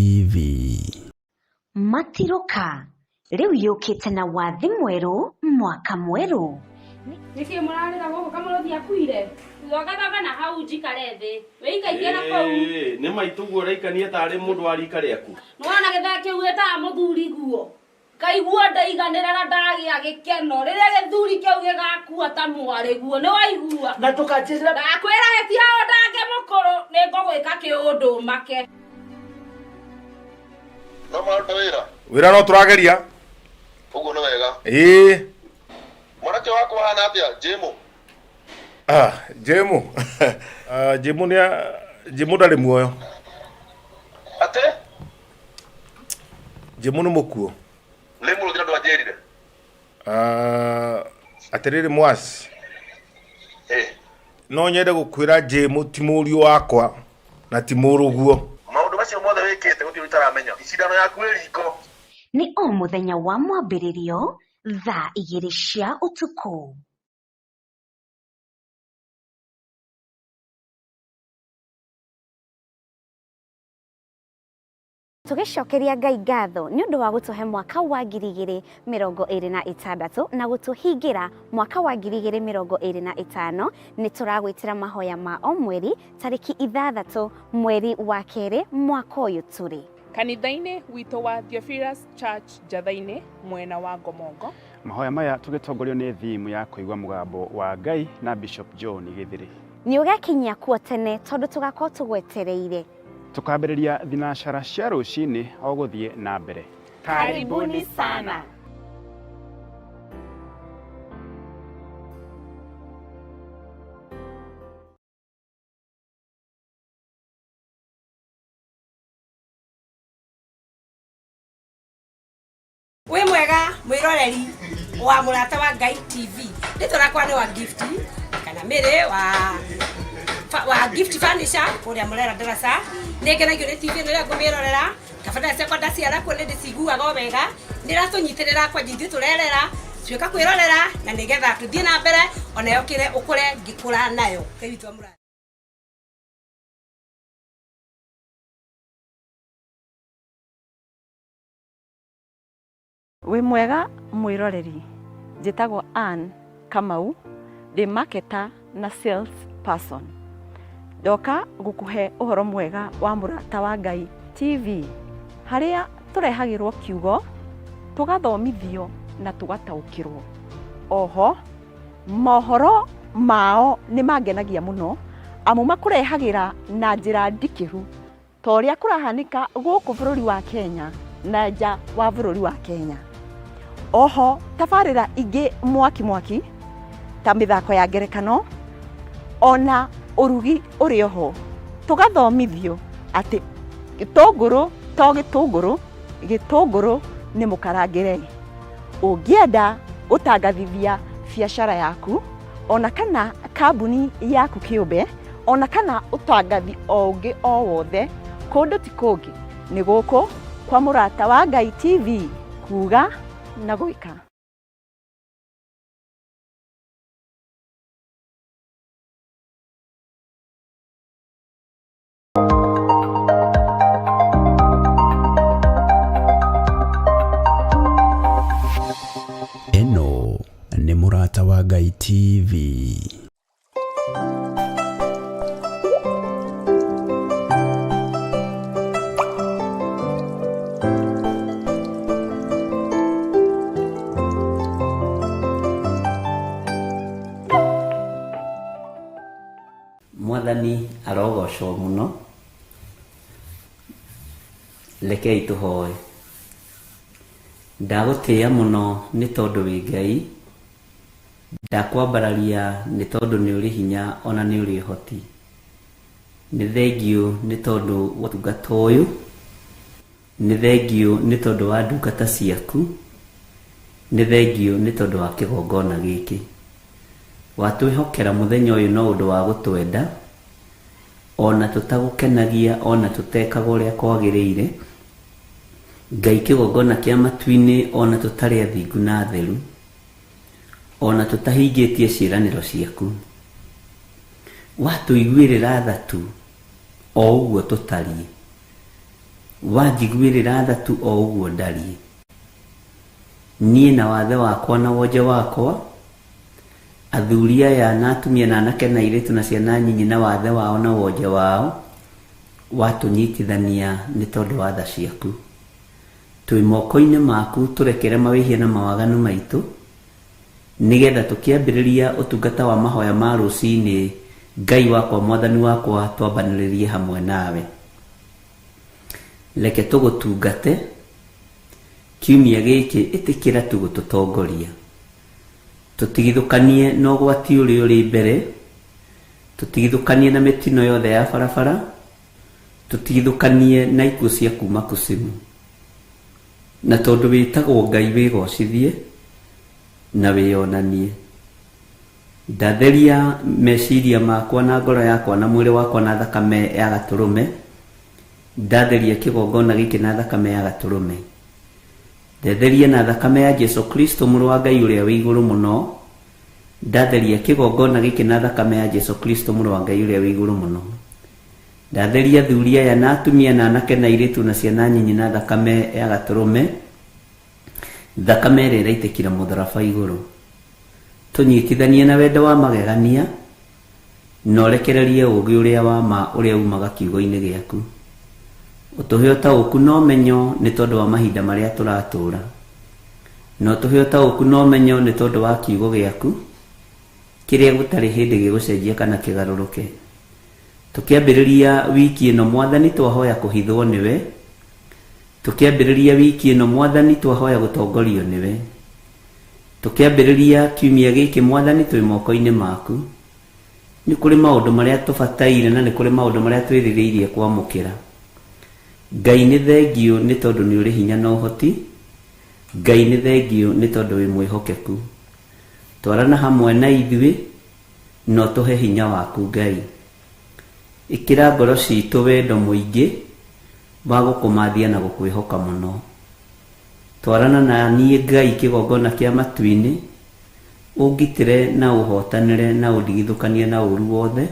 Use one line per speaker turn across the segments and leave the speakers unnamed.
TV.
Matirũka rĩu yũkĩte na wathi mwerũ mwaka mwerũ.
Nĩkĩ mũrarĩra gũkũ kamũrũthi akuire? Thongathonga na hau njikare thĩ. Wĩikaitie na kũu.
Ĩĩ, nĩ maitũguo ũraikania tarĩ mũndũ wa rika rĩaku.
Nĩwona gĩthaa kĩu gĩtaga mũthuri guo. Ngaigua ndaiganĩra na ndagĩa gĩkeno rĩrĩa gĩthuri kĩu gĩgakua ta mwarĩ guo. Nĩwaigua?
Na ndũkanjĩrĩra.
Ndakwĩra gĩtirao ndange mũkũrũ nĩngũgwĩka kĩũndũ make.
No maruta wĩra.
Wĩra no tũrageria.
Ũguo nĩ wega.
Ĩĩ.
Mwanake wakwa ahana atĩa, Jĩmũ?
Ah, Jĩmũ. Ah, Jĩmũ nĩ Jĩmũ ndarĩ muoyo.
Atĩ?
Jĩmũ nĩ mũkuũ.
Nĩ mũrũthi na ndwanjĩrire.
Ah, atĩrĩrĩ Mwasi.
Ĩĩ.
No nyende gũkwĩra Jĩmũ ti mũriũ wakwa na ti mũrũguo.
Maũndũ macio mothe wĩkĩte gũtirĩ itaramenya. Cindano yaku ĩ riko.
Nĩ o mũthenya wa mwambĩrĩrio thaa 2 cia ũtukũ. Tũgĩcokeria Ngai ngatho nĩ ũndũ wa gũtũhe mwaka wa 2026 na gũtũhingĩra mwaka wa 2025, nĩ tũragwĩtĩra mahoya ma o mweri tarĩki 6 mweri wa 2 mwaka ũyũ tũrĩ.
Kanitha-inĩ witũ wa Theophilus Church Njatha-inĩ mwena wa Ngomongo.
Mahoya maya tũgĩtongorio nĩ thimu ya kũigua mũgambo wa Ngai na Bishop John Gĩthĩrĩ.
Nĩ ũgekinyia kuo tene tondũ tũgakorwo tũgwetereire.
Tukambĩrĩria thinacara cia rũcinĩ o gũthiĩ na mbere.
Karibuni sana.
Wĩ mwega mwĩroreri wa Mũrata wa Ngai TV. Rĩtwa rĩakwa nĩ wa Gift kana Mĩrĩ wa Gift Furniture kũrĩa Mũrera Ndaraca. Nĩ ngenagio nĩ TV ĩno rĩrĩa ngũmĩrorera. Kabata ciakwa ndaciara kuo nĩ ndĩciguaga o wega. Nĩ ĩratũnyitĩrĩra kwanja ithuĩ tũrerera tuĩka kwĩrorera na nĩgetha tũthiĩ na mbere ona yokĩre ũkũre ngĩkũra nayo. Ngai witũ amũrathime.
Wĩ mwega mwĩroreri, njĩtagwo Ann Kamau, ndĩ marketer na sales person. Ndoka gũkũhe ũhoro mwega wa Mũrata wa Ngai TV, harĩa tũrehagĩrwo kiugo, tũgathomithio na tũgataũkĩrwo. Oho, mohoro mao nĩ mangenagia mũno, amu makũrehagĩra na njĩra ndikĩru ta ũrĩa kũrahanĩka gũkũ bũrũri wa Kenya na nja wa bũrũri wa Kenya. Oho tabarĩra ingĩ mwaki mwaki ta mĩthako ya ngerekano ona ũrugi ũrĩ oho, tũgathomithio atĩ gĩtũngũrũ to gĩtũngũrũ, gĩtũngũrũ nĩ mũkarangĩre. Ũngĩenda gũtangathithia biacara yaku ona kana kambuni yaku kĩũmbe ona kana ũtangathi o ũngĩ o wothe, kũndũ ti kũngĩ nĩ gũkũ kwa Mũrata wa Ngai TV, kuga na gwĩka.
Ĩno nĩ Mũrata wa Ngai TV.
Mwathani arogocwo mũno. Rekei tũhoe. Ndagũtĩĩa mũno nĩ tondũ wĩ Ngai, ndakwambararia nĩ tondũ nĩ ũrĩ hinya ona nĩ ũrĩ ũhoti. Nĩ thengiũ nĩ tondũ wa ũtungata ũyũ, nĩ thengiũ nĩ tondũ wa ndungata ciaku, nĩ thengiũ nĩ tondũ wa kĩgongona gĩkĩ. Watwĩhokera mũthenya ũyũ no ũndũ wa gũtwenda, ona tũtagũkenagia, ona tũtekaga ũrĩa kwagĩrĩire. Ngai kĩgongona kĩa matu-inĩ, ona tũtarĩ athingu na atheru, ona tũtahingĩtie ciĩranĩro ciaku. Watũiguĩrĩra tha tu, o ũguo tũtariĩ. Wanjiguĩrĩra tha tu o ũguo ndariĩ. Niĩ na wathe wakwa na wonje wakwa, athuri aya na atumia na anake na airĩtu na ciana nyinyi na wathe wao na wonje wao, watũnyitithania nĩ tondũ wa tha ciaku. Twĩ moko-inĩ maku, tũrekere mawĩhia na mawaganu maitũ, nĩgetha tũkĩambĩrĩria ũtungata wa mahoya ma rũcinĩ, Ngai wakwa, Mwathani wakwa, twambanĩrĩrie hamwe nawe. Reke tũgũtungate kiumia gĩkĩ, ĩtĩkĩra tu gũtũtongoria. Tũtigithũkanie na ũgwati ũrĩa ũrĩ mbere, tũtigithũkanie na mĩtino yothe ya barabara, tũtigithũkanie na ikuũ cia kuma kucimu. Na tondũ wĩtagwo Ngai, wĩgocithie na wĩyonanie. Ndatheria meciria makwa na ngoro yakwa na mwĩrĩ wakwa na thakame ya gatũrũme. Ndatheria kĩgongona gĩkĩ na thakame ya gatũrũme. Ndetheria na thakame ya Jesu Kristo, mũrũ wa Ngai ũrĩa wĩ igũrũ mũno. Ndatheria kĩgongona gĩkĩ na thakame ya Jesu Kristo, mũrũ wa Ngai ũrĩa wĩ igũrũ mũno. Ndatheria athuri aya na atumia na anake na airĩtu na ciana nyinyi na thakame ya gatũrũme, thakame ĩrĩa ĩraitĩkire mũtharaba igũrũ. Tũnyitithanie na wendo wa magegania, na ũrekererie ũũgĩ ũrĩa wa ma ũrĩa umaga kiugo-inĩ gĩaku. Ũtũhe ũtaũku na ũmenyo nĩ tondũ wa mahinda marĩa tũratũũra. Na ũtũhe ũtaũku na ũmenyo nĩ tondũ wa kiugo gĩaku, kĩrĩa gũtarĩ hĩndĩ gĩgũcenjia kana kĩgarũrũke. Tũkĩambĩrĩria wiki ĩno, Mwathani, twahoya kũhithwo nĩwe. Tũkĩambĩrĩria wiki ĩno, Mwathani, twahoya gũtongorio nĩwe. Tũkĩambĩrĩria kiumia gĩkĩ, Mwathani, twĩ moko-inĩ maku. Nĩ kũrĩ maũndũ marĩa tũbataire na nĩ kũrĩ maũndũ marĩa twĩrirĩirie kwamũkĩra. Ngai nĩ thengiũ nĩ tondũ nĩ ũrĩ hinya na ũhoti. Ngai nĩ thengiũ nĩ tondũ wĩ mwĩhokeku. Twarana hamwe na ithuĩ na ũtũhe hinya waku, Ngai. Ĩkĩra ngoro citũ wendo mũingĩ wa gũkũmathia na gũkwĩhoka mũno. Twarana na niĩ, Ngai, kĩgongona kĩa matu-inĩ, ũngitĩre na ũhotanĩre na ũndigithũkanie na ũru wothe,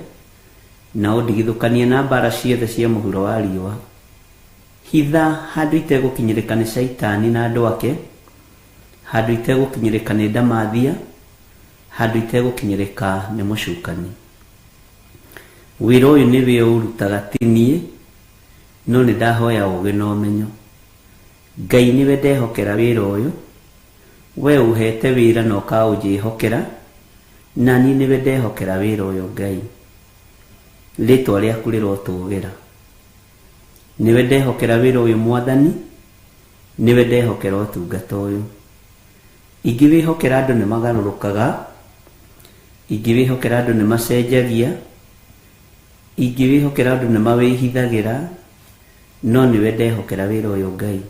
na ũndigithũkanie na mbara ciothe cia mũhuro wa riũa. Hitha handũ itegũkinyĩrĩka nĩ Shaitani na andũ ake, handũ itegũkinyĩrĩka nĩ ndamathia, handũ itegũkinyĩrĩka nĩ mũcukani. Wĩra ũyũ nĩwe ũrutaga, ti niĩ, no nĩ ndahoya ũũgĩ na ũmenyo. Ngai, nĩwe ndehokera wĩra ũyũ. We ũhete wĩra na ũkaũnjĩhokera, na niĩ nĩwe ndehokera wĩra ũyũ. Ngai, rĩtwa rĩaku rĩrotũgĩra. Nĩwe ndehokera wĩra ũyũ, Mwathani, nĩwe ndehokera ũtungata ũyũ. Ingĩwĩhokera andũ nĩ magarũrũkaga, ingĩwĩhokera andũ nĩ macenjagia, ingĩwĩhokera andũ nĩ mawĩhithagĩra, no nĩwe ndehokera wĩra ũyũ. Ngai,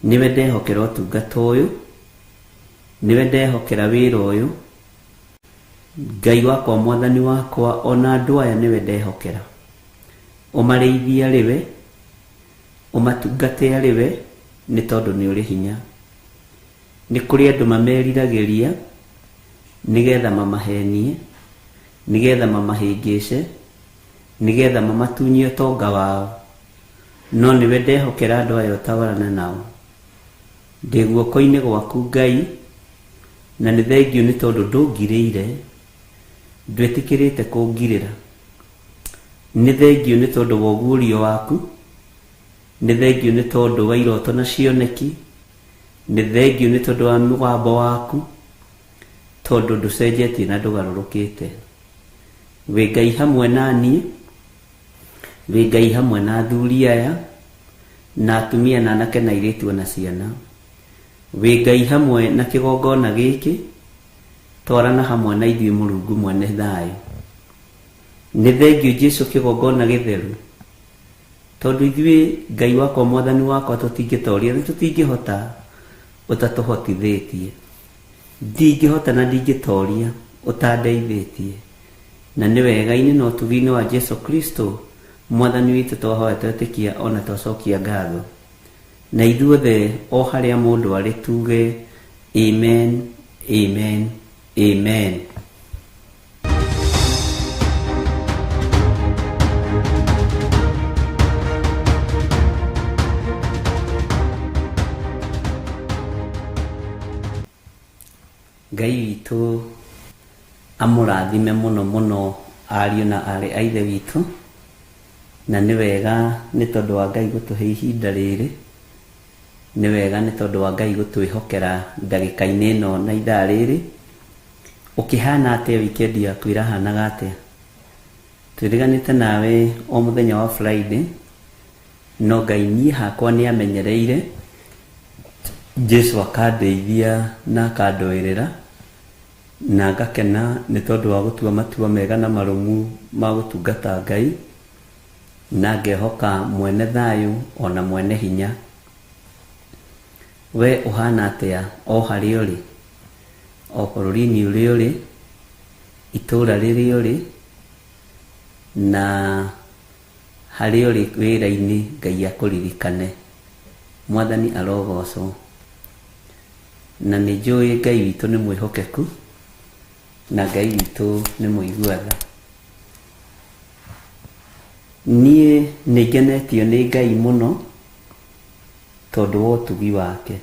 nĩwe ndehokera ũtungata ũyũ, nĩwe ndehokera wĩra ũyũ. Ngai wakwa, Mwathani wakwa, ona andũ aya nĩwe ndehokera. Ũmarĩithie arĩ we, ũmatungate arĩ we, nĩ tondũ nĩ ũrĩ hinya. Nĩ kũrĩ andũ mameriragĩria nĩgetha mamahenie, nĩgetha mamahĩngĩce, nĩgetha mamatunye ũtonga wao, no nĩwe ndehokera andũ aya, ũtawarane nao. Ndĩ guoko-inĩ gwaku, Ngai, na nĩ thengiũ nĩ tondũ ndũngirĩire, ndwĩtĩkĩrĩte kũngirĩra. Nĩ thengiũ nĩ tondũ wa ũguũrio waku, nĩ thengiũ nĩ tondũ wa iroto na cioneki, nĩ thengiũ nĩ tondũ wa mũgambo waku, tondũ ndũcenjetie na ndũgarũrũkĩte. Wĩ Ngai hamwe na niĩ, wĩ Ngai hamwe na athuri aya na atumia na anake na airĩtu na ciana. Wĩ Ngai hamwe na kĩgongona gĩkĩ. Twarana hamwe na ithuĩ, Mũrungu mwene thayũ. Nĩ thengiũ, Jesu, kĩgongona gĩtheru, tondũ ithuĩ, Ngai wakwa, Mwathani wakwa, tũtingĩtoria na tũtingĩhota ũtatũhotithĩtie. Ndingĩhota na ndingĩtoria ũtandeithĩtie, na nĩ wega-inĩ na ũtugi-inĩ wa Jesu Kristo Mwathani witũ twahoya, twetĩkia ona twacokia ngatho. Na ithuothe o harĩa mũndũ arĩ tuge amen, amen, amen. Ngai witũ amũrathime mũno mũno ariũ na aarĩ a Ithe witũ, na nĩ wega nĩ tondũ wa Ngai gũtũhe ihinda rĩrĩ, nĩ wega nĩ tondũ wa Ngai gũtwĩhokera ndagĩka-inĩ ĩno na ithaa rĩrĩ. Ũkĩhana atĩa weekend yaku ĩrahanaga atĩa? Twĩrĩganĩte nawe o mũthenya wa Friday, no Ngai niĩ hakwa nĩ amenyereire, Jesu akandeithia na akandũĩrĩra, na ngakena nĩ tondũ wa gũtua matua mega na marũmu ma gũtungata Ngai, na ngehoka mwene thayũ ona mwene hinya. We ũhana atĩa o harĩa ũrĩ, o bũrũri-inĩ ũrĩa ũrĩ, itũũra rĩrĩa ũrĩ, na harĩa ũrĩ wĩra-inĩ, Ngai akũririkane. Mwathani arogocwo. Na nĩ njũĩ Ngai witũ nĩ mwĩhokeku, na Ngai witũ nĩ mũigua tha. Niĩ nĩ ngenetio nĩ Ngai mũno tondũ wa ũtugi wake,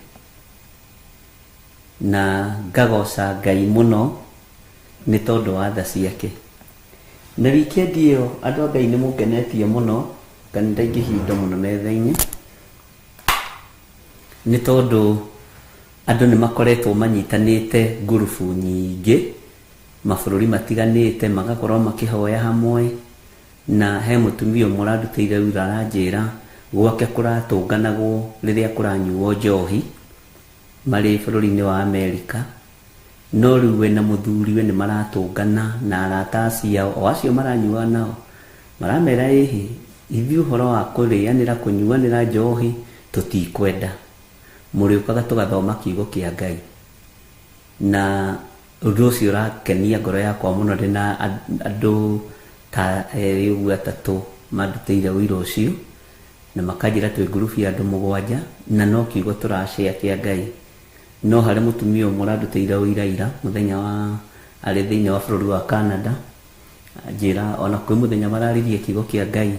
na ngagoca Ngai mũno nĩ tondũ wa tha ciake. Na weekend ĩyo andũ a Ngai nĩ mũngenetie mũno, kana ndaingĩhia indo mũno metha-inĩ, nĩ tondũ andũ nĩ makoretwo manyitanĩte ngurubu nyingĩ mabũrũri matiganĩte, magakorwo makĩhoya hamwe. Na he mũtumia ũmwe ũrandutĩire wĩra aranjĩra gwake kũratũnganagwo rĩrĩa kũranyuo njohi marĩ bũrũri-inĩ wa Amerika, no rĩu we na mũthuriwe nĩ maratũngana na arata acio o acio maranyua nao, maramera ĩhĩ, ithuĩ ũhoro wa kũrĩanĩra kũnyuanĩra njohi tũtikwenda, mũrĩũkaga tũgathoma kiugo kĩa Ngai. Na ũndũ ũcio ũrakenia ngoro yakwa mũno. Ndĩna andũ ta erĩ ũguo atatũ mandutĩire ũira ũcio, na makanjĩra twĩ ngurubu ya andũ 7, na no kiugo tũracĩa kĩa Ngai. No harĩ mũtumia ũmwe ũrandutĩire ũira ira mũthenya wa arĩ thĩinĩ wa bũrũri wa Canada, anjĩra ona kwĩ mũthenya mararirie kiugo kĩa Ngai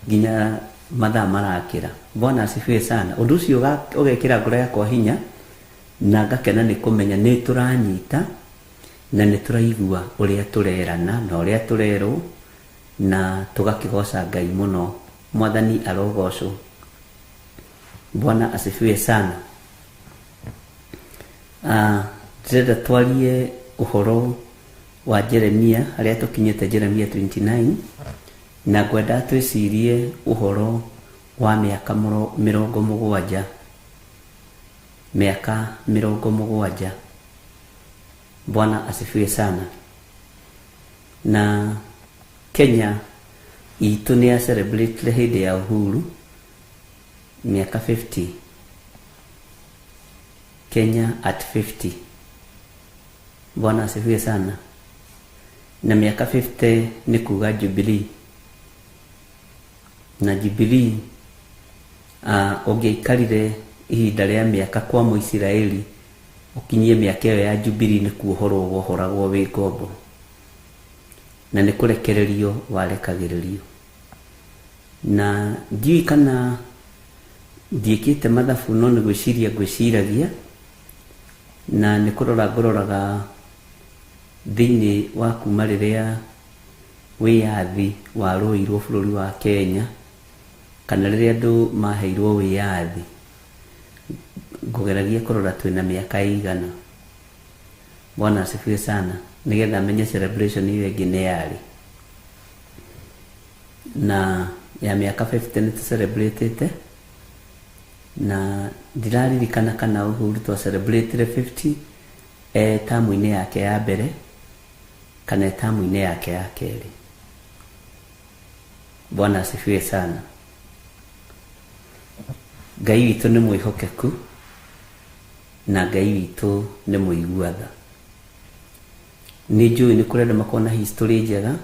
nginya mathaa marakĩra. Bwana asifiwe sana. Ũndũ ũcio ũgekĩra ngoro yakwa hinya, na ngakena nĩ kũmenya nĩ tũranyita na nĩ tũraigua ũrĩa tũrerana na ũrĩa tũrerwo, na tũgakĩgoca Ngai mũno. Mwathani arogocwo. Bwana asifiwe sana. Ndĩrenda twarie ũhoro wa Jeremia, harĩa tũkinyĩte Jeremia 29, na ngwenda twĩcirie ũhoro wa mĩaka 70. Mĩaka 70. Bwana asifiwe sana. Na Kenya itũ nĩ ya celebrate hĩndĩ ya uhuru mĩaka 50. Kenya at 50. Bwana asifiwe sana. Na mĩaka 50 nĩ kuga Jubilee. Na Jubilee ũngĩaikarire ihinda rĩa mĩaka kwa Mũisiraeli ũkinyie mĩaka ĩyo ya Jubilee, nĩ kuohorwo wohoragwo wĩ ngombo, na nĩ kũrekererio warekagĩrĩrio. Na ndiũĩ kana ndiĩkĩte mathabu, no nĩ gwĩciria ngwĩciragia, na nĩ kũrora ngũroraga thĩinĩ wa kuma rĩrĩa wĩyathi warũirwo bũrũri wa Kenya, kana rĩrĩa andũ maheirwo wĩyathi, ngũgeragia kũrora twĩna mĩaka ĩigana. Bwana asifiwe sana. Nĩgetha menye celebration ĩyo ĩngĩ nĩ yarĩ na ya mĩaka 50 nĩ tũcelebrate, na ndiraririkana kana Uhuru twa celebrate 50 tamu-inĩ yake ya mbere kana tamu-inĩ yake ya kerĩ. Bwana asifiwe sana. Ngai witũ nĩ mwĩhokeku, na Ngai witũ nĩ mũigua tha. Nĩ njũĩ nĩ kũrĩ andũ makoragwo na history njega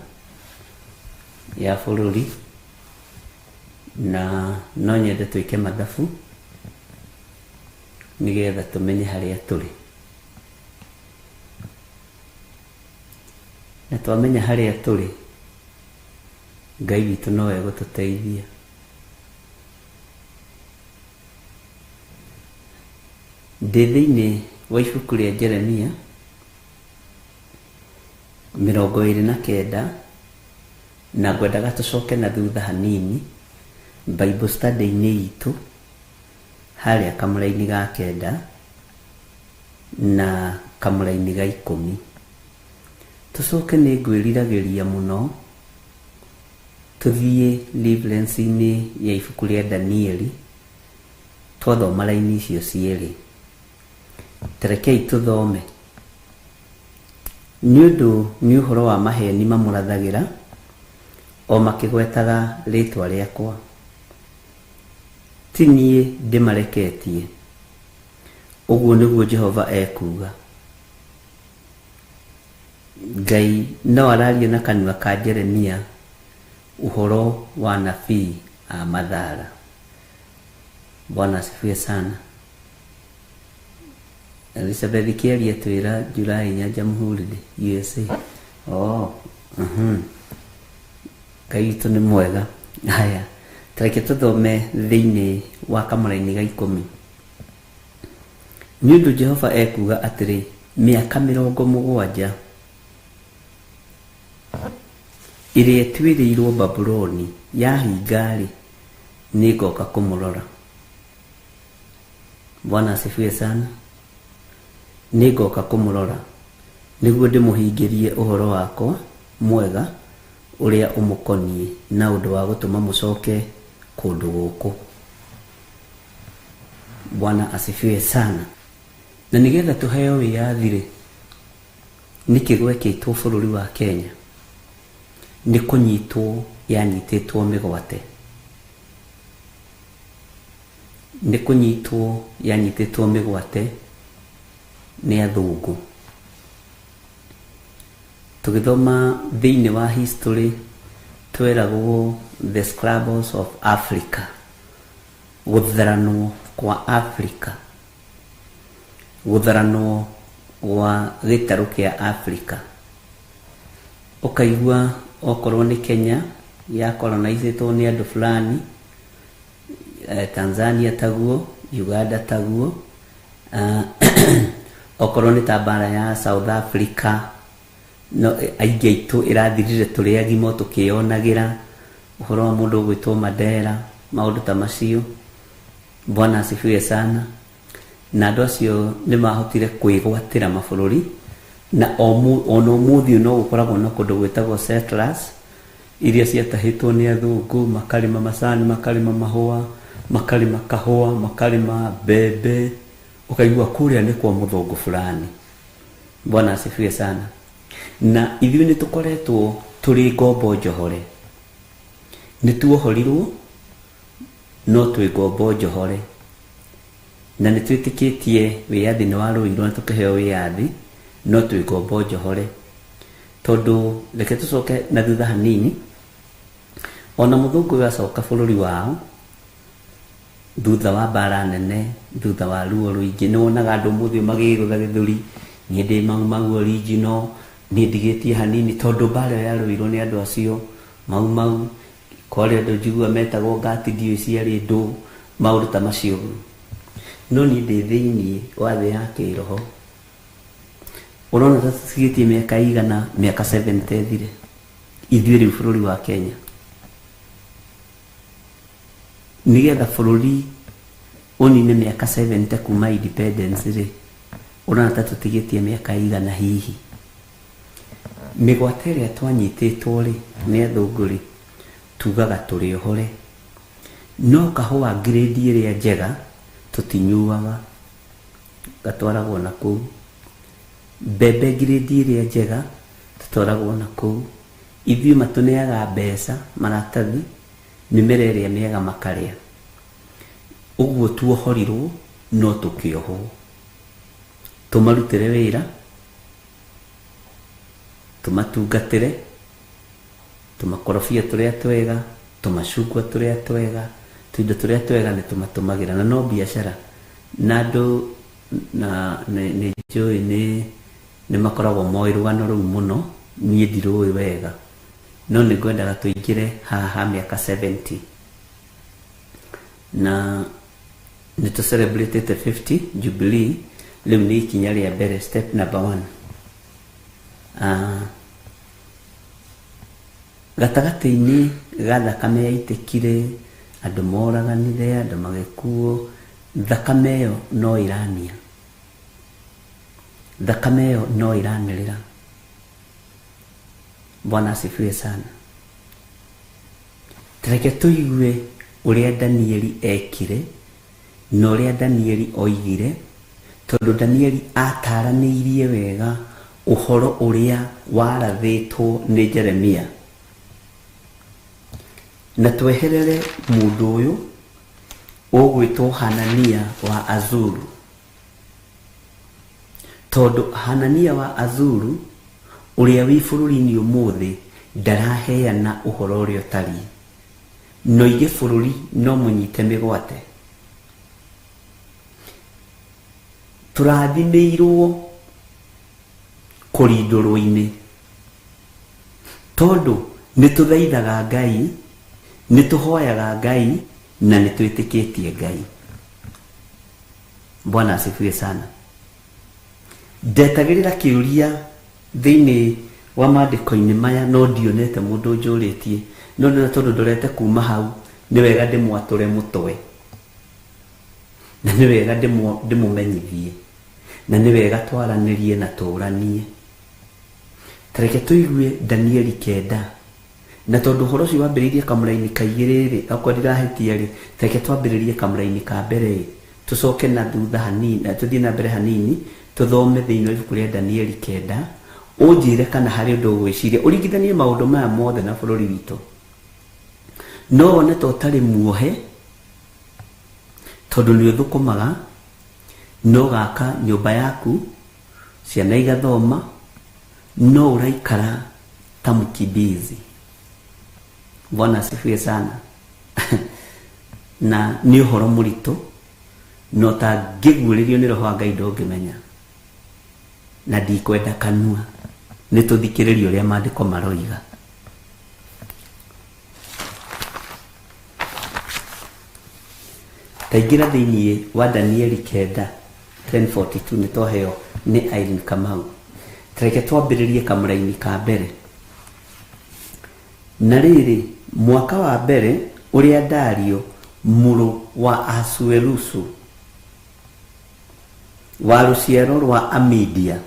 ya bũrũri, na no nyende twĩke mathabu nĩgetha tũmenye harĩa tũrĩ. Na twamenya harĩa tũrĩ, Ngai witũ no egũtũteithia. Ndĩ thĩinĩ wa ibuku rĩa Jeremia, 29, na ngwendaga tũcoke na thutha hanini Bible study-inĩ itũ harĩa kamũraini ga 9 na kamũraini ga 10. Tũcoke nĩ ngwĩriragĩria mũno tũthiĩ reference-inĩ ya ibuku rĩa Danieli, twathoma raini icio cierĩ. Tarekei tũthome. Nĩ ũndũ nĩ ũhoro wa maheni mamũrathagĩra, o makĩgwetaga rĩtwa rĩakwa. Ti niĩ ndĩmareketie, ũguo nĩguo Jehova ekuuga. Ngai no araria na kanua ka Jeremia ũhoro wa nabii a mathara. Bwana asifiwe sana. Elizabeth Kiaria twĩra Julai 4 Jamhuri USA. Oh, Ngai witũ nĩ mwega. Haya, tareke tũthome thĩinĩ wa kamũraini ga 10. Nĩ ũndũ Jehova ekuuga atĩrĩ, mĩaka 70 ĩrĩa ĩtuĩrĩirwo Babuloni yahinga-rĩ, nĩngoka kũmũrora. Bwana asifiwe sana. Nĩngoka kũmũrora nĩguo ndĩmũhingĩrie ũhoro wakwa mwega ũrĩa ũmũkoniĩ na ũndũ wa gũtũma mũcoke kũndũ gũkũ. Bwana asifiwe sana. Na nĩgetha tũheo wĩyathi-rĩ, nĩkĩ gwekĩtwo bũrũri wa Kenya? Nĩ kũnyitwo yanyitĩtwo mĩgwate. Nĩ kũnyitwo yanyitĩtwo mĩgwate nĩ athũngũ. Tũgĩthoma thĩinĩ wa history tweragwo the scrambles of Africa, gũtharanwo kwa Africa, gũtharanwo gwa gĩtarũ kĩa Africa. Ũkaigua okorwo nĩ Kenya ya colonizĩtwo nĩ andũ fulani, Tanzania taguo, Uganda taguo, okorwo nĩ ta mbara ya South Africa, no aingĩ aitũ ĩrathirire tũrĩ agima tũkĩyonagĩra ũhoro wa mũndũ ũgwĩtwo Mandela, maũndũ ta macio. Bwana asifiwe sana. Na andũ acio nĩ mahotire kwĩgwatĩra mabũrũri, na ona ũmũthĩ no gũkoragwo na kũndũ gwĩtagwo settlers iria ciatahĩtwo nĩ athũngũ, makarĩma macani, makarĩma mahũa, makarĩma kahũa, makarĩma mbembe, ũkaigua kũrĩa nĩ kwa mũthũngũ fulani. Bwana asifiwe sana. Na ithuĩ nĩ tũkoretwo tũrĩ ngombo njohore. Nĩ tuohorirwo no twĩ ngombo njohore. Na nĩ twĩtĩkĩtie wĩyathi nĩ warũirwo na tũkĩheo wĩyathi, no twĩ ngombo njohore. Tondũ reke tũcoke na thutha hanini, ona mũthũngũ ũyũ acoka bũrũri wao thutha wa mbara nene, thutha wa ruo rũingĩ, nĩ wonaga andũ ũmũthĩ magĩgũtha gĩthũri, niĩ ndĩ Mau Mau original, niĩ ndigĩtie hanini, tondũ mbara ĩyo yarũirwo nĩ andũ acio Mau Mau, kwarĩ andũ njiguaga metagwo ngati ndiũĩ ciarĩ ndũ, maũndũ ta macio. No niĩ ndĩ thĩinĩ wa thĩ ya kĩroho. Ũrona ta tũtigĩtie mĩaka igana, mĩaka 70 ĩthire ithuĩ rĩu bũrũri wa Kenya. Nĩgetha bũrũri ũnine mĩaka 70 kuma independence rĩ, ũrona ta tũtigĩtie mĩaka igana hihi. Mĩgwate ĩrĩa twanyitĩtwo rĩ nĩ athũngũ rĩ, tugaga tũrĩ ohore, no kahũa grade ĩrĩa njega tũtinyuaga, gatwaragwo na kũu. Mbembe grade ĩrĩa njega tũtwaragwo na kũu. Ithuĩ matũneaga mbeca maratathi, mĩmera ĩrĩa mĩega makarĩa. Ũguo tuohorirwo no tũkĩohwo, tũmarutĩre wĩra, tũmatungatĩre, tũmakorobia tũrĩa twega, tũmacungwa tũrĩa twega, tũindo tũrĩa twega nĩ tũmatũmagĩra, na no biacara. Na andũ na nĩ njũĩ nĩ makoragwo moĩ rũgano rũu mũno, niĩ ndirũĩ wega, no nĩ ngwendaga tũingĩre haha mĩaka 70. Na nĩ tũ celebrate 50 Jubilee, rĩu nĩ ikinya rĩa mbere, step number 1. Gatagatĩ-inĩ ga thakame yaitĩkire, andũ moraganire, andũ magĩkuo, thakame ĩyo no ĩrania, thakame ĩyo no ĩranĩrĩra. Bwana asifiwe sana. Reke tũigue ũrĩa Danieli ekire na ũrĩa Danieli oigire, tondũ Danieli ataranĩirie wega ũhoro ũrĩa warathĩtwo nĩ Jeremia. Na tweherere mũndũ ũyũ ũgwĩtwo Hanania wa Azuru, tondũ Hanania wa Azuru ũrĩa wĩ bũrũri-inĩ ũmũthĩ ndaraheana ũhoro ũrĩa ũtariĩ, no ige bũrũri no mũnyite mĩgwate. Tũrathimĩirwo kũrindũrwo-inĩ tondũ nĩ tũthaithaga Ngai, nĩ tũhoyaga Ngai, na nĩ twĩtĩkĩtie Ngai. Bwana asifiwe sana. Ndetagĩrĩra kĩũria thĩinĩ wa maandĩko-inĩ maya no ndionete mũndũ ũnjũrĩtie, no ndĩrona tondũ ndorete kuma hau nĩ wega ndĩmwatũre mũtwe, na nĩ wega ndĩmũmenyithie, na nĩ wega twaranĩrie na tũranie. Tareke tũigue Danieli 9, na tondũ ũhoro ũcio wambĩrĩirie kamũra-inĩ ka igĩrĩ rĩ, okorwo ndirahĩtia rĩ, tareke twambĩrĩrie kamũra-inĩ ka mbere ĩ, tũcoke na thutha hanini, na tũthiĩ na mbere hanini, tũthome thĩinĩ wa ibuku rĩa Danieli 9, ũnjĩre kana harĩ ũndũ ũgwĩciria, ũringithanie maũndũ maya mothe na bũrũri witũ. No wone ta ũtarĩ muohe tondũ nĩ ũthũkũmaga, no gaka nyũmba yaku, ciana igathoma, no ũraikara ta mkimbizi. Bwana asifiwe sana. Na nĩ ũhoro mũritũ, no tangĩguũrĩrio nĩ roho wa Ngai ndũngĩmenya, na ndikwenda kanua, nĩ tũthikĩrĩrie ũrĩa maandĩko maroiga. Taingĩra thĩinĩ wa Danieli 9 10:42 nĩ twaheo nĩ Irene Kamau. Tareke twambĩrĩrie kamũra-inĩ ka mbere. Na rĩrĩ, mwaka wa mbere ũrĩa Dario mũrũ wa Ahasuerusu wa rũciaro rwa Amidia.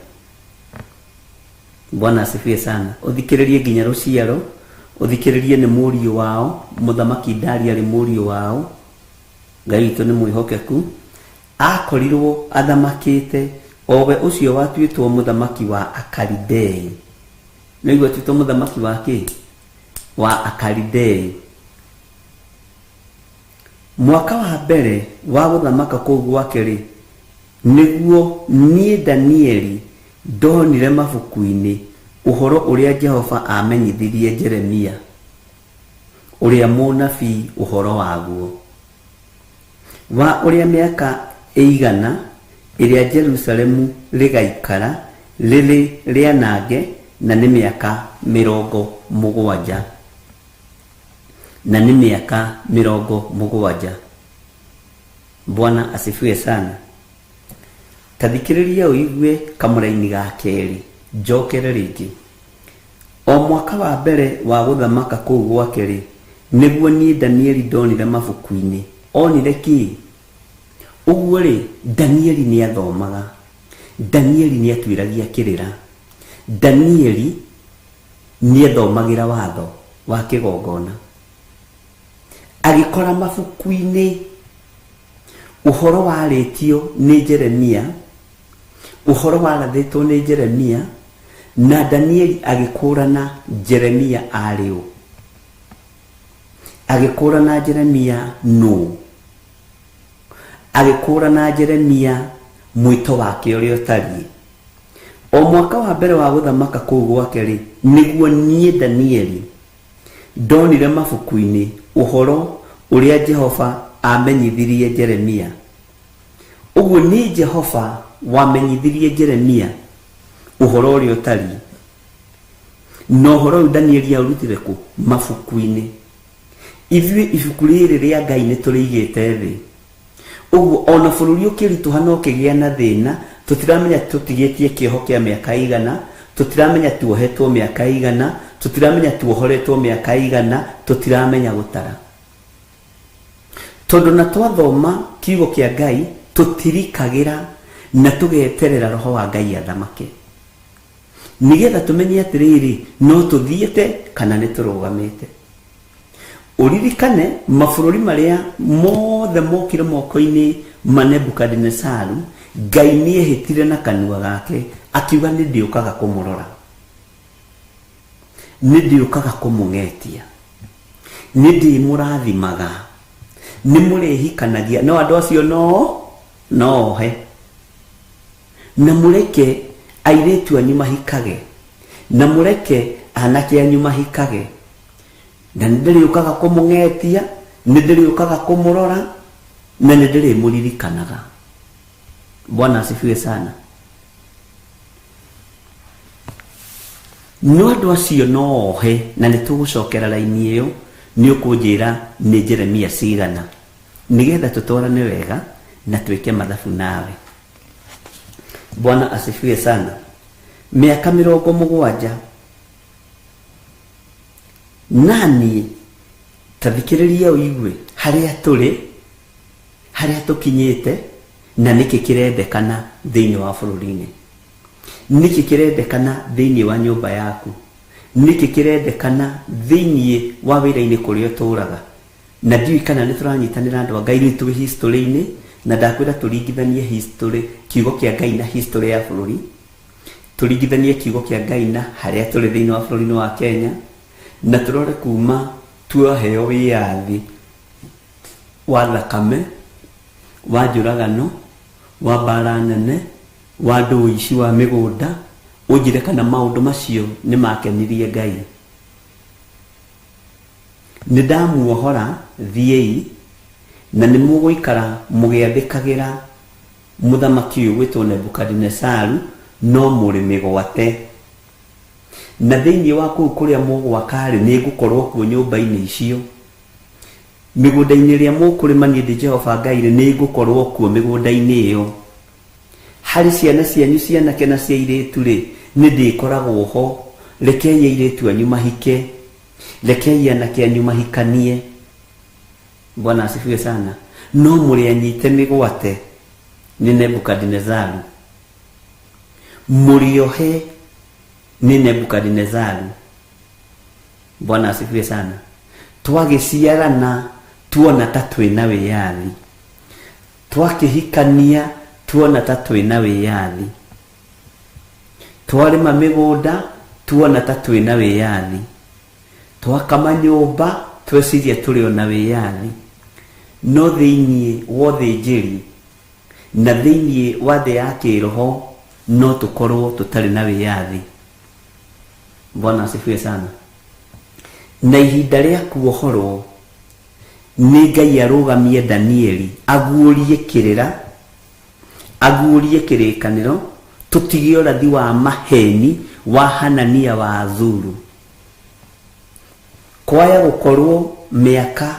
Bwana asifiwe sana. Ũthikĩrĩrie nginya rũciaro, ũthikĩrĩrie nĩ mũriũ wao, mũthamaki Dario arĩ mũriũ wao. Ngai witũ nĩ mwĩhokeku. Akorirwo athamakĩte owe ũcio watuĩtwo mũthamaki wa Akalidei. Nĩguo atuĩtwo mũthamaki wa kĩ? Wa Akalidei. Mwaka wa mbere wa gũthamaka kũu gwake rĩ, nĩguo niĩ Danieli ndonire mabuku-inĩ ũhoro ũrĩa Jehova amenyithirie Jeremia ũrĩa mũnabii ũhoro waguo, wa ũrĩa mĩaka ĩigana ĩrĩa Jerusalemu rĩgaikara rĩrĩ rĩanange, na nĩ mĩaka 70, na nĩ mĩaka 70. Bwana asifiwe sana. Tathikĩrĩria ũigue kamũra-inĩ ga kerĩ, njokere rĩngĩ. O mwaka wa mbere wa gũthamaka kũu gwake rĩ, nĩguo niĩ Danieli ndonire mabuku-inĩ. Onire kĩ? Ũguo rĩ, Danieli nĩ athomaga, Danieli nĩ atuĩragia kĩrĩra, Danieli nĩ athomagĩra watho wa kĩgongona. Agĩkora mabuku-inĩ ũhoro warĩtio nĩ Jeremia, ũhoro warathĩtwo nĩ Jeremia, na Danieli agĩkũrana Jeremia arĩ ũ, agĩkũrana Jeremia nũ, agĩkũrana Jeremia mwĩto wake ũrĩa ũtariĩ. O mwaka wa mbere wa gũthamaka kũu gwake rĩ, nĩguo niĩ Danieli ndonire mabuku-inĩ ũhoro ũrĩa Jehova amenyithirie Jeremia. Ũguo nĩ Jehova wamenyithirie Jeremia ũhoro ũrĩa ũtariĩ. Na ũhoro ũyũ Danieli aũrutire kũ? Mabuku-inĩ. Ithuĩ ibuku rĩrĩ rĩa Ngai nĩ tũrĩigĩte thĩ. Ũguo ona bũrũri ũkĩritũha na ũkĩgĩa na thĩna, tũtiramenya tũtigĩtie kĩoho kĩa mĩaka igana, tũtiramenya tuohetwo mĩaka igana, Tũtiramenya tuohoretwo mĩaka igana, tũtiramenya gũtara. Tondũ na twathoma kiugo kĩa Ngai tũtirikagĩra na tũgeterera roho wa Ngai athamake. Nĩgetha tũmenye atĩrĩrĩ, no tũthiĩte kana nĩ tũrũgamĩte. Ũririkane mabũrũri marĩa mothe mokire moko-inĩ ma Nebukadinesaru, Ngai nĩehĩtire na kanua gake akiuga nĩ ndĩũkaga kũmũrora, nĩ ndĩũkaga kũmũng'etia, nĩ ndĩmũrathimaga, nĩ mũrĩhikanagia. No andũ acio no ohe na mũreke airĩtu anyu mahikage, na mũreke anake anyu mahikage, na nĩ ndĩrĩũkaga kũmũng'etia, nĩ ndĩrĩũkaga kũmũrora, na nĩ ndĩrĩmũririkanaga. Bwana asifiwe sana. No andũ acio no ohe, na nĩ tũgũcokera raini ĩyo, nĩ ũkũnjĩra nĩ Jeremia cigana, nĩgetha tũtwarane wega na twĩke mathabu nawe. Bwana asifiwe sana. Mĩaka 70 nani tathikĩrĩria ũigue harĩa tũrĩ, harĩa tũkinyĩte, na nĩkĩ kĩrendekana thĩinĩ wa bũrũri-inĩ, nĩkĩ kĩrendekana thĩinĩ wa nyũmba yaku, nĩkĩ kĩrendekana thĩinĩ wa wĩra-inĩ kũrĩa ũtũraga. Na ndiũĩ kana nĩ tũranyitanĩra andũ a Ngai, rĩu twĩ history-inĩ, na ndakwĩra tũringithanie history, kiugo kĩa Ngai na history ya bũrũri, tũringithanie kiugo kĩa Ngai na harĩa tũrĩ thĩinĩ wa bũrũri-inĩ wa Kenya, na tũrore kuma twaheo wĩyathi wa thakame, wa njũragano, wa mbara nene, wa ndũici wa mĩgũnda, ũnjĩre kana maũndũ macio nĩ makenirie Ngai. Nĩ ndamuohora, thiĩi, na nĩ mũgũikara mũgĩathĩkagĩra mũthamaki ũyũ gwĩtwo Nebukadinesaru, no mũrĩ mĩgwate. Na thĩinĩ wa kũu kũrĩa mũgwaka-rĩ, nĩ ngũkorwo kuo nyũmba-inĩ icio. Mĩgũnda-inĩ ĩrĩa mũkũrĩma niĩ ndĩ Jehova Ngai-rĩ, nĩ ngũkorwo kuo mĩgũnda-inĩ ĩyo. Harĩ ciana cianyu cianake na cia airĩtu-rĩ, nĩ ndĩkoragwo ho. Rekei airĩtu anyu mahike, rekei anake anyu mahikanie. Bwana asifiwe sana. No mũrĩ anyite mĩgwate nĩ Nebukadinezaru, mũrĩohe nĩ Nebukadinezaru. Bwana asifiwe sana. Twagĩciarana tuona ta twĩna wĩyathi, twakĩhikania tuona ta twĩna wĩyathi, twarĩma mĩgũnda tuona ta twĩna wĩyathi, twaka manyũmba tweciria tũrĩ ona wĩyathi. No thĩinĩ wa ũthĩnjĩri na thĩinĩ wa thĩ ya kĩroho no tũkorwo tũtarĩ na wĩyathi. Bwana asifiwe sana. Na ihinda rĩa kuohorwo nĩ Ngai arũgamie Danieli aguũrie kĩrĩra, aguũrie kĩrĩkanĩro, tũtige ũrathi wa maheni wa Hanania wa Azuru. Kwaya gũkorwo mĩaka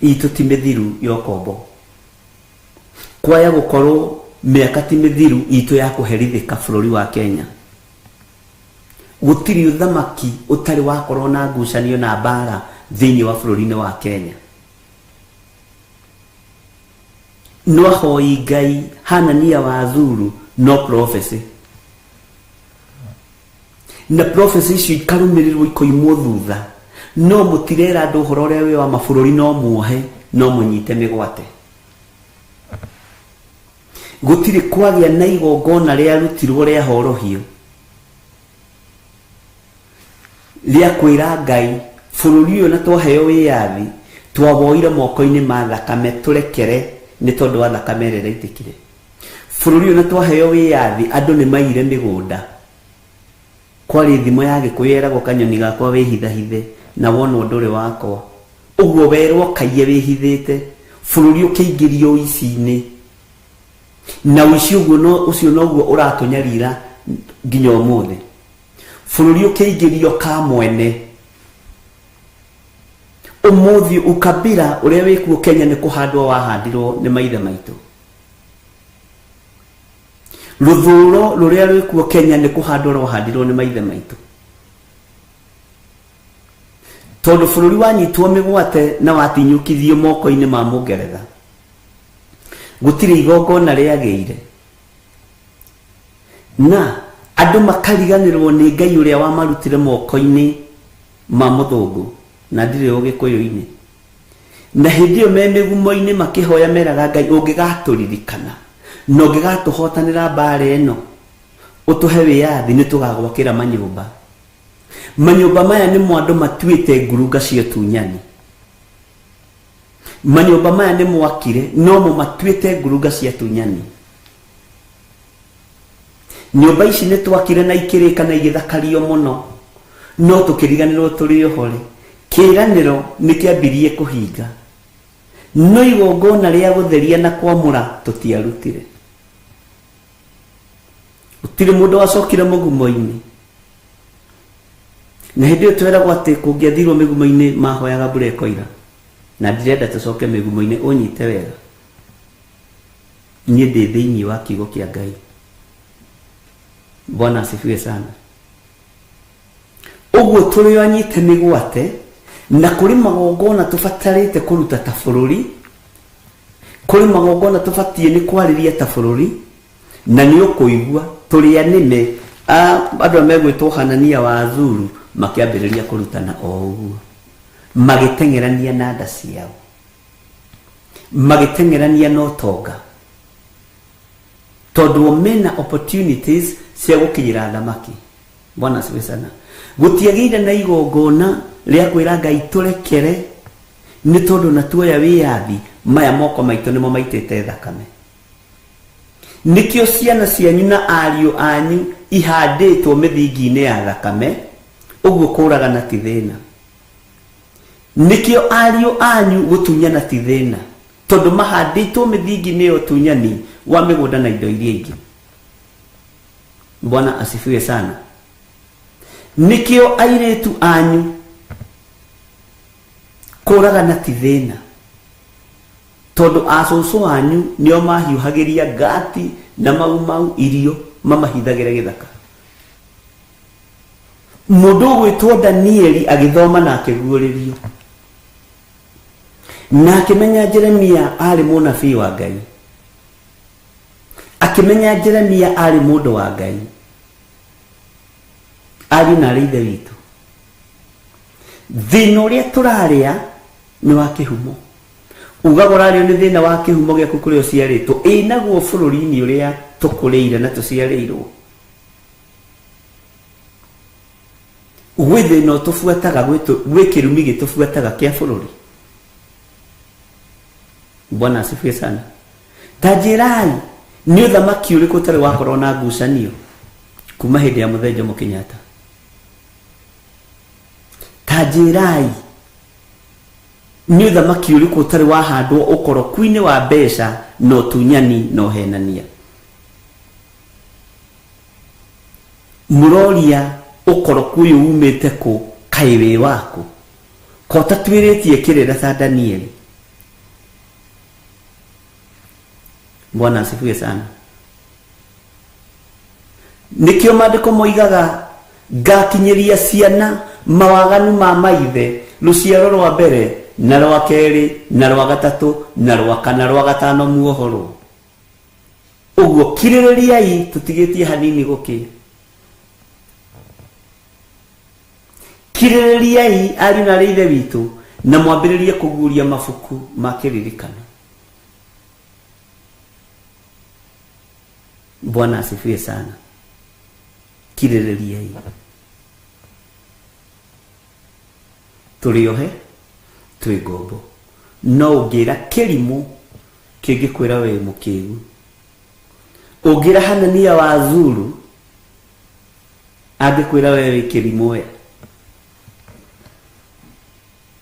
itũ ti mĩthiru ya ũkombo, kwaya gũkorwo mĩaka ti mĩthiru itũ ya kũherithĩka bũrũri wa Kenya. Gũtirĩ ũthamaki ũtarĩ wakorwo na ngucanio na mbara thĩinĩ wa bũrũri-inĩ wa Kenya. No ahoi Ngai Hanania wa Azuru no prophecy, na prophecy icio ikarũmĩrĩrwo ikoimwo thutha. No mũtirera andũ ũhoro ũrĩa wĩ wa mabũrũri, no muohe, no mũnyite mĩgwate. Gũtirĩ kwagĩa na igongona rĩarutirwo rĩa horohio rĩa kwĩra Ngai bũrũri ũyũ na twaheo wĩyathi twawoire moko-inĩ ma thakame, tũrekere nĩ tondũ wa thakame ĩrĩa ĩraitĩkire. Bũrũri ũyũ na twaheo wĩyathi andũ nĩ maire mĩgũnda. Kwarĩ thimo ya Gĩkũyũ yeragwo kanyoni gakwa wĩhithahithe na wona ũndũ ũrĩ wakwa, ũguo werwo kaiye wĩhithĩte. Bũrũri ũkĩingĩrio ũici-inĩ, na ũici ũguo no ũcio noguo ũratũnyarira nginya ũmũthĩ. Bũrũri ũkĩingĩrio ka mwene ũmũthĩ, ũkabira ũrĩa wĩkuo Kenya nĩ kũhandwo wahandirwo nĩ maithe maitũ. Rũthũro rũrĩa rwĩkuo Kenya nĩ kũhandwo rwahandirwo nĩ maithe maitũ. Tondũ bũrũri wanyitwo mĩgwate na watinyũkithio moko-inĩ ma Mũngeretha, gũtirĩ igongona rĩagĩire, na andũ makariganĩrwo nĩ Ngai ũrĩa wamarutire moko-inĩ ma mũthũngũ, na ndirĩ ũgĩkũyũ-inĩ. Na hĩndĩ ĩyo me mĩgumo-inĩ makĩhoya meraga Ngai, ũngĩgatũririkana na ũngĩgatũhotanĩra mbara ĩno, ũtũhe wĩyathi, nĩ tũgagwakĩra manyũmba. Manyũmba maya nĩmo andũ matuĩte ngurunga cia ũtunyani. Manyũmba maya nĩ mwakire, no mo matuĩte ngurunga cia ũtunyani. Nyũmba ici nĩ twakire na ikĩrĩka na igĩthakario mũno, no tũkĩriganĩrwo tũrĩ ohore. Kĩĩranĩro nĩ kĩambirie kũhinga, no igongona rĩa gũtheria na kwamũra tũtiarutire. Gũtirĩ mũndũ wacokire mũgumo-inĩ. Na hĩndĩ ĩyo tweragwo atĩ kũngĩathirwo mĩgumo-inĩ mahoyaga mbura ĩkoira. Na ndirenda tũcoke mĩgumo-inĩ, ũnyite wega. Niĩ ndĩ thĩinĩ wa kiugo kĩa Ngai. Bwana asifiwe sana. Ũguo tũrĩ o anyite mĩgwate, na kũrĩ magongona tũbatarĩte kũruta ta bũrũri, kũrĩ magongona tũbatiĩ nĩ kwarĩria ta bũrũri, na nĩ ũkũigua tũrĩ anĩme. Andũ arĩa megwĩtwo Hanania wa Azuru makĩambĩrĩria kũrutana o ũguo, magĩteng'erania na nda ciao, magĩteng'erania na ũtonga, tondũ o mena opportunities cia gũkinyĩra thamaki. Bwana asifiwe sana. Gũtiagĩire na igongona rĩa kwĩra Ngai tũrekere, nĩ tondũ na tuoya wĩyathi, maya moko maitũ nĩmo maitĩte thakame. Nĩkĩo ciana cianyu na ariũ anyu ihandĩtwo mĩthingi-inĩ ya thakame, ũguo kũragana ti thĩna. Nĩkĩo ariũ anyu gũtunyana ti thĩna, tondũ mahandĩtwo mĩthingi-inĩ ya ũtunyani wa mĩgũnda na indo iria ingĩ. Bwana asifiwe sana. Nĩkĩo airĩtu anyu kũragana ti thĩna, tondũ acũcũ anyu nĩo mahiũhagĩria ngati na mau mau irio mamahithagĩre gĩthaka. Mũndũ ũgwĩtwo Danieli agĩthoma na akĩguũrĩrio, na akĩmenya Jeremia arĩ mũnabii wa Ngai, akĩmenya Jeremia arĩ mũndũ wa Ngai, ariũ na arĩ ithe witũ. Thĩna ũrĩa tũrarĩa nĩ wa kĩhumo. Ugaga ũrarĩo nĩ thĩna wa kĩhumo gĩaku kũrĩa ũciarĩtwo, ĩ naguo bũrũri-inĩ ũrĩa tũkũrĩire na tũciarĩirwo. Gwĩ thĩna ũtũbuataga, gwĩ kĩrumi gĩtũbuataga kĩa bũrũri. Bwana asifiwe sana. Ta njĩrai, nĩ ũthamaki ũrĩkũ ũtarĩ wakorwo na ngucanio kuma hĩndĩ ya Mũthee Jomo Kenyatta? Ta njĩrai, nĩ ũthamaki ũrĩkũ ũtarĩ wahandwo ũkoroku-inĩ wa mbeca na ũtunyani na ũhenania? Mũroria ũkoroku ũyũ umĩte kũ, kaĩ wĩ waku? Ko ũtatuĩrĩtie kĩrĩra ta Danieli? Bwana asifiwe sana. Nĩkĩo maandĩko moigaga ngakinyĩria ciana mawaganu ma maithe, rũciaro rwa mbere na rwa kerĩ na rwa gatatũ na rwa kana rwa gatano muohorwo. Ũguo kirĩrĩriai tũtigĩtie hanini gũkĩa. Kirĩrĩriai ariũ na arĩ ithe witũ, na mwambĩrĩrie kũguũria mabuku ma kĩririkano. Bwana asifiwe sana. Kirĩrĩriai. Tũrĩ ohe, twĩ ngombo. No ũngĩra kĩrimũ kĩngĩkwĩra wĩ mũkĩgu. Ũngĩra Hanania wa Zuru angĩkwĩra we wĩ kĩrimũ we.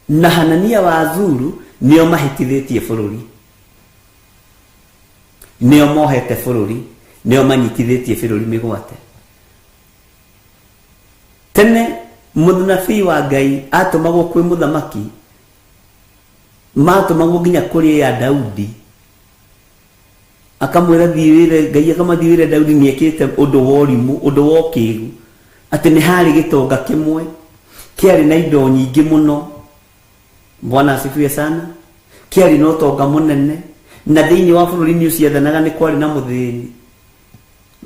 Na Hanania wa Zuru nĩo mahĩtithĩtie bũrũri, nĩo mohete bũrũri, nĩo manyitithĩtie bũrũri mĩgwate. Tene mũnabii wa Ngai atũmagwo kwĩ mũthamaki, matũmagwo nginya kũrĩ ya Daudi, akamwĩra thiĩ wĩre Ngai, akamathiĩ wĩre Daudi nĩekĩte ũndũ wa ũrimũ, ũndũ wa ũkĩgu, atĩ nĩ harĩ gĩtonga kĩmwe Kĩarĩ na indo nyingĩ mũno. Bwana asifiwe sana. Kĩarĩ na ũtonga mũnene. Na thĩinĩ wa bũrũri-inĩ ũcio athanaga nĩ kwarĩ na mũthĩni.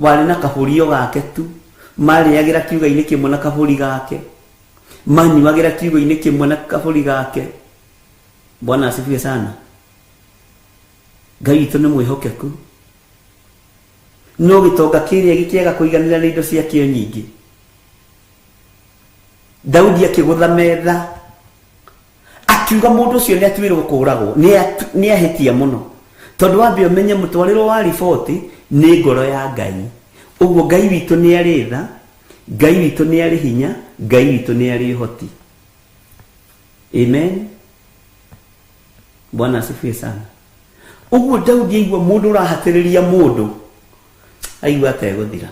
Warĩ na kabũri o gake tu. Marĩagĩra kiuga-inĩ kĩmwe na kabũri gake. Manyuagĩra kiugo-inĩ kĩmwe na kabũri gake. Bwana asifiwe sana. Ngai witũ nĩ mwĩhokeku. No gĩtonga kĩrĩa gĩkĩaga kũiganĩra na indo ciakĩo nyingĩ. Daudi akĩgũtha metha akiuga mũndũ ũcio nĩ atuĩrwo kũũragwo, nĩ ahĩtia mũno. Tondũ wambe ũmenye mũtwarĩro wa riboti nĩ ngoro ya Ngai. Ũguo Ngai witũ nĩ arĩ tha, Ngai witũ nĩ arĩ hinya, Ngai witũ nĩ arĩ ũhoti. Amen. Bwana asifiwe sana. Ũguo Daudi aigua mũndũ ũrahatĩrĩria mũndũ aigua ategũthira.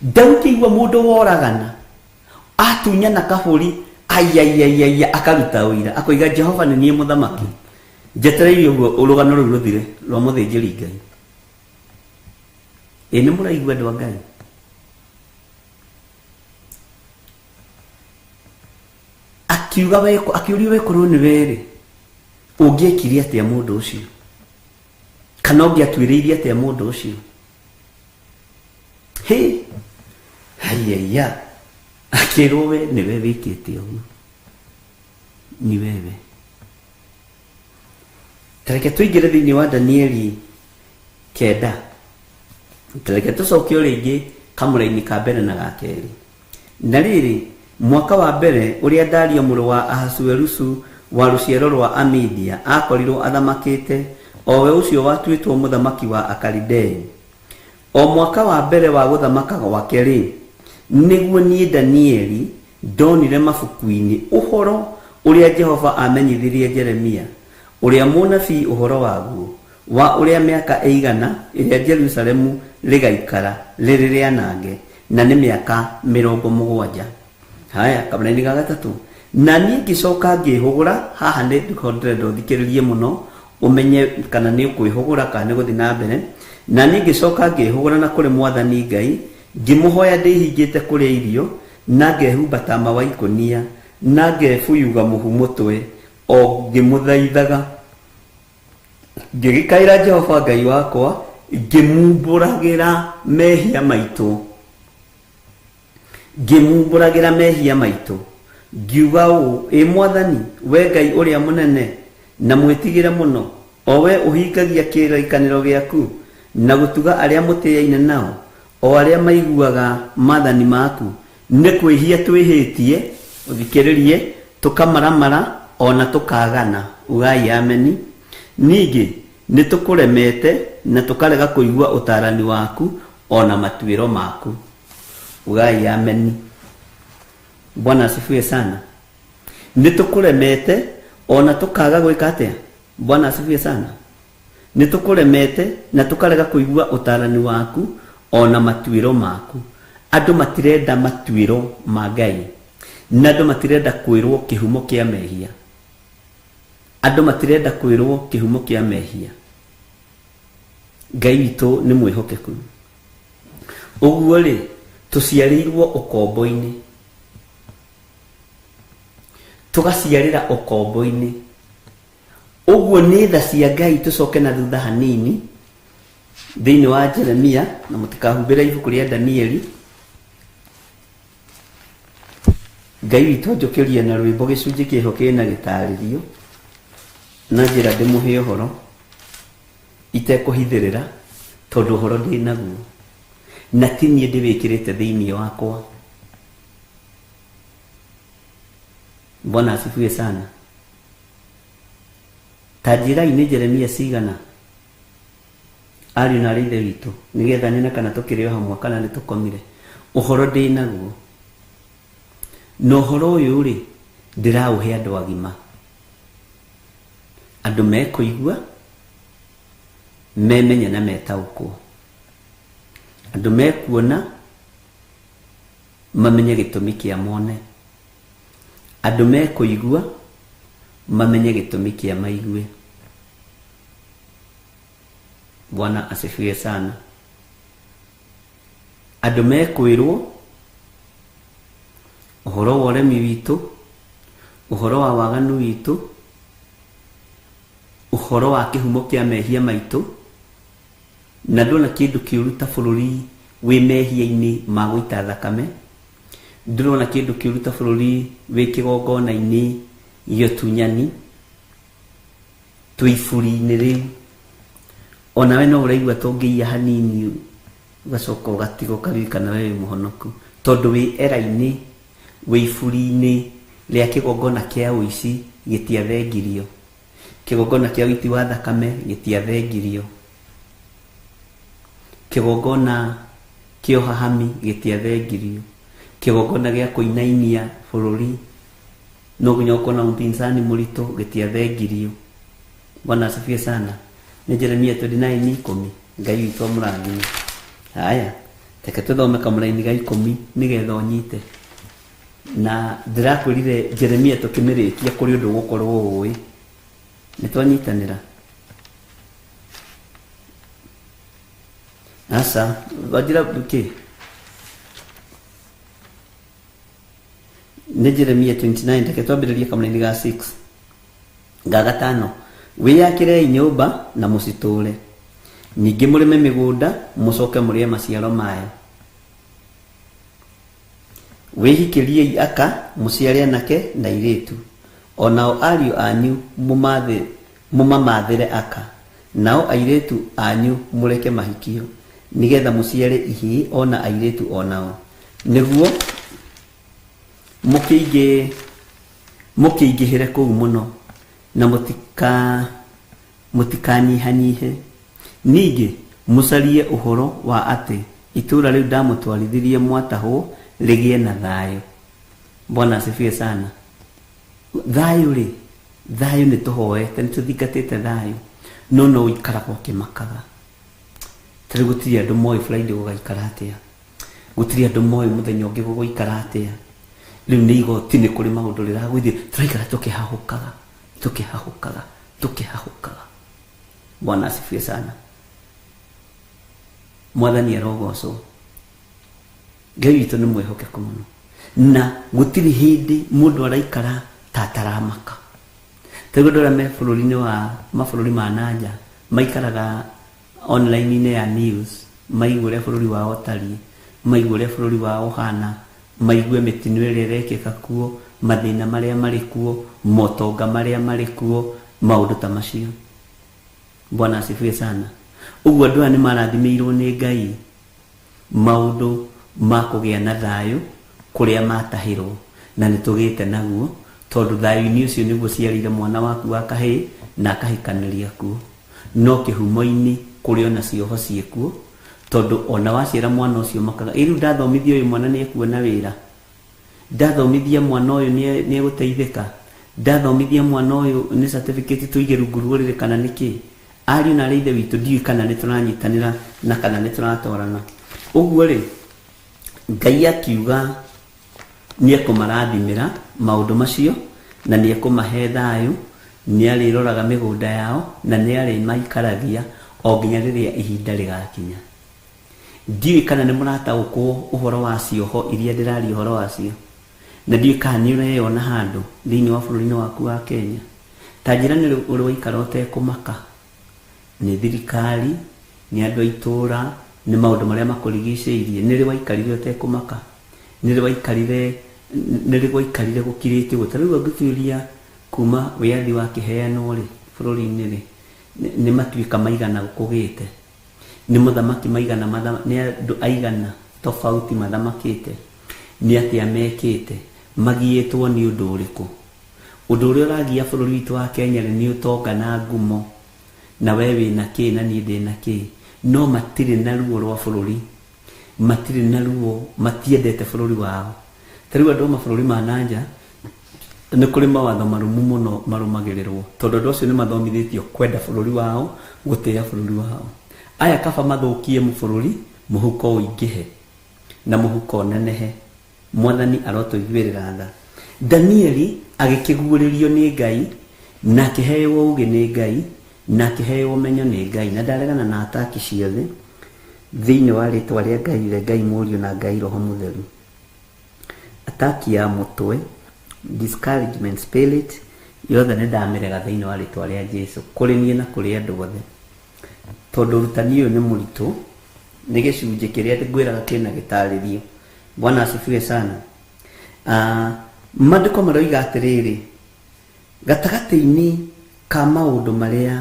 Daudi aigua mũndũ woragana atunyana kabũri aiaiaiaia akaruta ũira akoiga Jehova nĩ niĩ mũthamaki. Njetereire ũguo ũrũgano rũu rũthire rwa mũthĩnjĩri Ngai. Ĩ nĩ mũraigua andũ a Ngai? Akiuga weko, akiũrio wekorwo nĩ werĩ ũngĩekire atĩa mũndũ ũcio, kana ũngĩatuĩrĩirie atĩa mũndũ ũcio. Hĩ haiya, akĩrwo we nĩwe wĩkĩte ũguo, ni wewe. Tareke tũingĩre thĩinĩ wa Danieli 9. Tareke tũcoke o rĩngĩ kamũraini ka mbere na ga kerĩ. Na rĩrĩ, mwaka wa mbere ũrĩa Dario mũrũ wa Ahasuerusu wa rũciaro rwa Amidia akorirwo athamakĩte, o we ũcio watuĩtwo mũthamaki wa Akalidei. O mwaka wa mbere wa gũthamaka gwake rĩ, nĩguo niĩ Danieli ndonire mabuku-inĩ ũhoro ũrĩa Jehova amenyithirie Jeremia ũrĩa mũnabii ũhoro waguo wa ũrĩa mĩaka ĩigana ĩrĩa Jerusalemu rĩgaikara rĩrĩ rĩanange, na nĩ mĩaka 70. Haya, kamũraini ga gatatũ. Na niĩ ngĩcoka ngĩhũgũra, haha nĩ ndĩrenda ũthikĩrĩrie mũno ũmenye kana nĩ ũkwĩhũgũra kana nĩ gũthiĩ na mbere. Na niĩ ngĩcoka ngĩhũgũra na kũrĩ Mwathani Ngai, ngĩmũhoya ndĩhingĩte kũrĩa irio, na ngehumba tama wa ikũnia, na ngebuyuga mũhu mũtwe, o ngĩmũthaithaga. Ngĩgĩkaĩra Jehova Ngai wakwa, ngĩmumbũragĩra mehia maitũ. Ngĩmumbũragĩra mehia maitũ. Ngiuga ũũ, ĩ Mwathani, we Ngai ũrĩa mũnene na mwĩtigĩre mũno, o we ũhingagia kĩrĩkanĩro gĩaku na gũtuga arĩa mũtĩaine nao, o arĩa maiguaga maathani maku, nĩ kwĩhia twĩhĩtie, ũthikĩrĩrie, tũkamaramara ona tũkagana. Ugai ameni. Ningĩ nĩ tũkũremete na tũkarega kũigua ũtaarani waku ona matuĩro maku. Ugai ameni. Bwana asifiwe sana. Nĩ tũkũremete ona tũkaga gwĩka atĩa? Bwana asifiwe sana. Nĩ tũkũremete na tũkarega kũigua ũtaarani waku ona matuĩro maku. Andũ matirenda matuĩro ma Ngai, na andũ matirenda kwĩrwo kĩhumo kĩa mehia. Andũ matirenda kwĩrwo kĩhumo kĩa mehia. Ngai witũ nĩ mwĩhokeku. Ũguo rĩ, tũciarĩirwo ũkombo-inĩ, tũgaciarĩra ũkombo-inĩ. Ũguo nĩ tha cia Ngai. Tũcoke na thutha hanini thĩinĩ wa Jeremia, na mũtikahumbĩre ibuku rĩa Danieli. Ngai witũ anjũkĩrie na rwĩmbo gĩcunjĩ kĩho kĩna gĩtarĩrio na njĩra ndĩmũhe ũhoro itekũhithĩrĩra, tondũ ũhoro ndĩ naguo na ti niĩ ndĩwĩkĩrĩte thĩinĩ wakwa. Bwana asifiwe sana. Ta njĩrai nĩ Jeremia cigana ariũ na arĩ ithe witũ, nĩgetha nyone kana tũkĩrĩ o hamwe kana nĩ tũkomire. Ũhoro ndĩ naguo, na ũhoro ũyũ rĩ, ndĩraũhe andũ agima, andũ mekũigua, memenye na metaũkwo, andũ mekuona mamenye gĩtũmi kĩa mone, andũ mekũigua mamenye gĩtũmi kĩa maigue. Bwana asifiwe sana. Andũ mekwĩrwo ũhoro wa ũremi witũ, ũhoro wa waganu witũ, ũhoro wa kĩhumo kĩa mehia maitũ, na ndona kĩndũ kĩũru ta bũrũri wĩ mehia-inĩ ma gũita thakame, ndĩrona kĩndũ kĩũru ta bũrũri wĩ kĩgongona-inĩ gĩa ũtunyani, twĩ iburi-inĩ rĩu. Onawe no ũraigua tũngĩiya hanini ũgacoka ũgatiga ũkaririkana we wĩ mũhonoku, tondũ wĩ era-inĩ, wĩ iburi-inĩ rĩa kĩgongona kĩa ũici gĩtiathengirio, kĩgongona kĩa ũiti wa thakame gĩtiathengirio, kĩgongona kĩa ũhahami gĩtiathengirio, kĩgongona gĩa kũinainia bũrũri no nginya ũkorwo na upinzani mũritũ gĩtiathengirio. Bwana asifiwe sana. Nĩ Jeremia 29:10. Ngai witũ amũrathime. Haya, reke tũthome kamũraini ga 10 nĩgetha ũnyite. Na ndĩrakwĩrire Jeremia tũkĩmĩrĩkia kũrĩ ũndũ ũgũkorwo ũĩ. Nĩ twanyitanĩra? Aca, wanjĩra kĩ? Nĩ Jeremia 29, reke twambĩrĩrie kamũraini ga 6 ga 5. Wĩyakĩrei nyũmba na mũcitũũre, ningĩ mũrĩme mĩgũnda mũcoke mũrĩe maciaro mayo. Wĩhikĩriei aka mũciare anake na airĩtu, o nao ariũ anyu mũmamathĩre aka, nao airĩtu anyu mũreke mahikio, nĩgetha mũciare ihĩĩ o na airĩtu o nao, nĩguo mũkĩingĩhĩre kũu mũno, na mũtikanyihanyihe. Ningĩ mũcarie ũhoro wa atĩ itũũra rĩu ndamũtwarithirie mwatahwo rĩgĩe na thayũ. Bwana asifiwe sana. Thayũ rĩ, thayũ nĩ tũhoete, nĩ tũthingatĩte thayũ, no no ũikaraga ũkĩmakaga. Ta rĩu gũtirĩ andũ moĩ Friday gũgaikara atĩa, gũtirĩ andũ moĩ mũthenya ũngĩ gũgũikara atĩa. Rĩu nĩ igoti, nĩ kũrĩ maũndũ rĩragũithia, tũraikara tũkĩhahũkaga, tũkĩhahũkaga, tũkĩhahũkaga. Bwana asifiwe sana. Mwathani arogocwo. Ngai witũ nĩ mwĩhokeku mũno, na gũtirĩ hĩndĩ mũndũ araikara ta ataramaka. Ta rĩu andũ arĩa me bũrũri-inĩ wa mabũrũri ma nanja maikaraga online-inĩ ya news, maigue ũrĩa bũrũri wao ũtariĩ, maigue ũrĩa bũrũri wao ũhana, maigue mĩtino ĩrĩa ĩrekĩka kuo, mathĩna marĩa marĩ kuo, motonga marĩa marĩ kuo, maũndũ ta macio. Bwana asifiwe sana. Ũguo andũ aya nĩ marathimĩirwo nĩ Ngai maũndũ ma kũgĩa na thayũ kũrĩa matahĩrwo, na nĩ tũgĩte naguo, tondũ thayũ-inĩ ũcio nĩguo ciarĩire mwana waku wa kahĩĩ na akahikanĩria kuo. No kĩhumo-inĩ kũrĩ ona cioho ciĩkuo, tondũ ona waciara mwana ũcio makaga, ĩ rĩu ndathomithia ũyũ mwana nĩ ekuona wĩra, ndathomithia mwana ũyũ nĩ egũteithĩka, ndathomithia mwana ũyũ nĩ certificate tũige rungu rwa ũrĩrĩ kana nĩ kĩ. Ariũ na arĩa ithe witũ ndiũĩ kana nĩ tũranyitanĩra na kana nĩ tũratwarana. Ũguo rĩ, Ngai akiuga nĩ ekũmarathimĩra maũndũ macio, na nĩ ekũmahe thayũ, nĩ arĩroraga mĩgũnda yao, na nĩ arĩmaikaragia o nginya rĩrĩa ihinda rĩgakinya. Ndiũĩ kana nĩ mũrataũkwo ũhoro wa cioho iria ndĩraria ũhoro wacio, na ndiũĩ kana nĩ ũreyona handũ thĩinĩ wa bũrũri-inĩ waku wa Kenya. Ta njĩra nĩ ũrĩ waikara ũtekũmaka nĩ thirikari, nĩ andũ a itũũra, nĩ maũndũ marĩa makũrigicĩirie. Nĩ rĩ waikarire ũtekũmaka? Nĩ rĩ waikarire, nĩ rĩ gwaikarire gũkirĩte ũguo? Ta rĩu angĩtuĩria kuma wĩyathi wakĩheanwo rĩ bũrũri-inĩ rĩ, nĩ matuĩka maigana kũgĩte, nĩ mũthamaki maigana, nĩ andũ aigana tofauti mathamakĩte, nĩ atĩa mekĩte, magiĩtwo nĩ ũndũ ũrĩkũ? Ũndũ ũrĩa ũragia bũrũri witũ wa Kenya rĩ, nĩ ũtonga na ngumo, na we wĩna kĩ na niĩ ndĩna kĩ, no matirĩ na ruo rwa bũrũri, matirĩ na ruo, matiendete bũrũri wao. Ta rĩu andũ a mabũrũri ma nanja nĩ kũrĩ mawatho marũmu mũno marũmagĩrĩrwo, tondũ andũ acio nĩ mathomithĩtio kwenda bũrũri wao, gũtĩĩa bũrũri wao. Aya kaba mathũkie bũrũri, mũhuko ũingĩhe na mũhuko ũnenehe. Mwathani arotũiguĩrĩra tha. Danieli agĩkĩguũrĩrio nĩ Ngai, na akĩheo ũũgĩ nĩ Ngai, na akĩheo ũmenyo nĩ Ngai, na ndaregana na ataki ciothe thĩinĩ wa rĩtwa rĩa Ngai Ithe, Ngai Mũriũ na Ngai Roho Mũtheru. Attack ya mũtwe, discouragement spirit yothe nĩ ndamĩrega thĩinĩ wa rĩtwa rĩa Jesu, kũrĩ niĩ na kũrĩ andũ othe. Tondũ ũrutani ũyũ nĩ mũritũ, nĩ gĩcunjĩ kĩrĩa ngwĩraga kĩna gĩtarĩrio. Bwana asifiwe sana. Maandĩko maroiga atĩrĩrĩ, gatagatĩ-inĩ ka maũndũ marĩa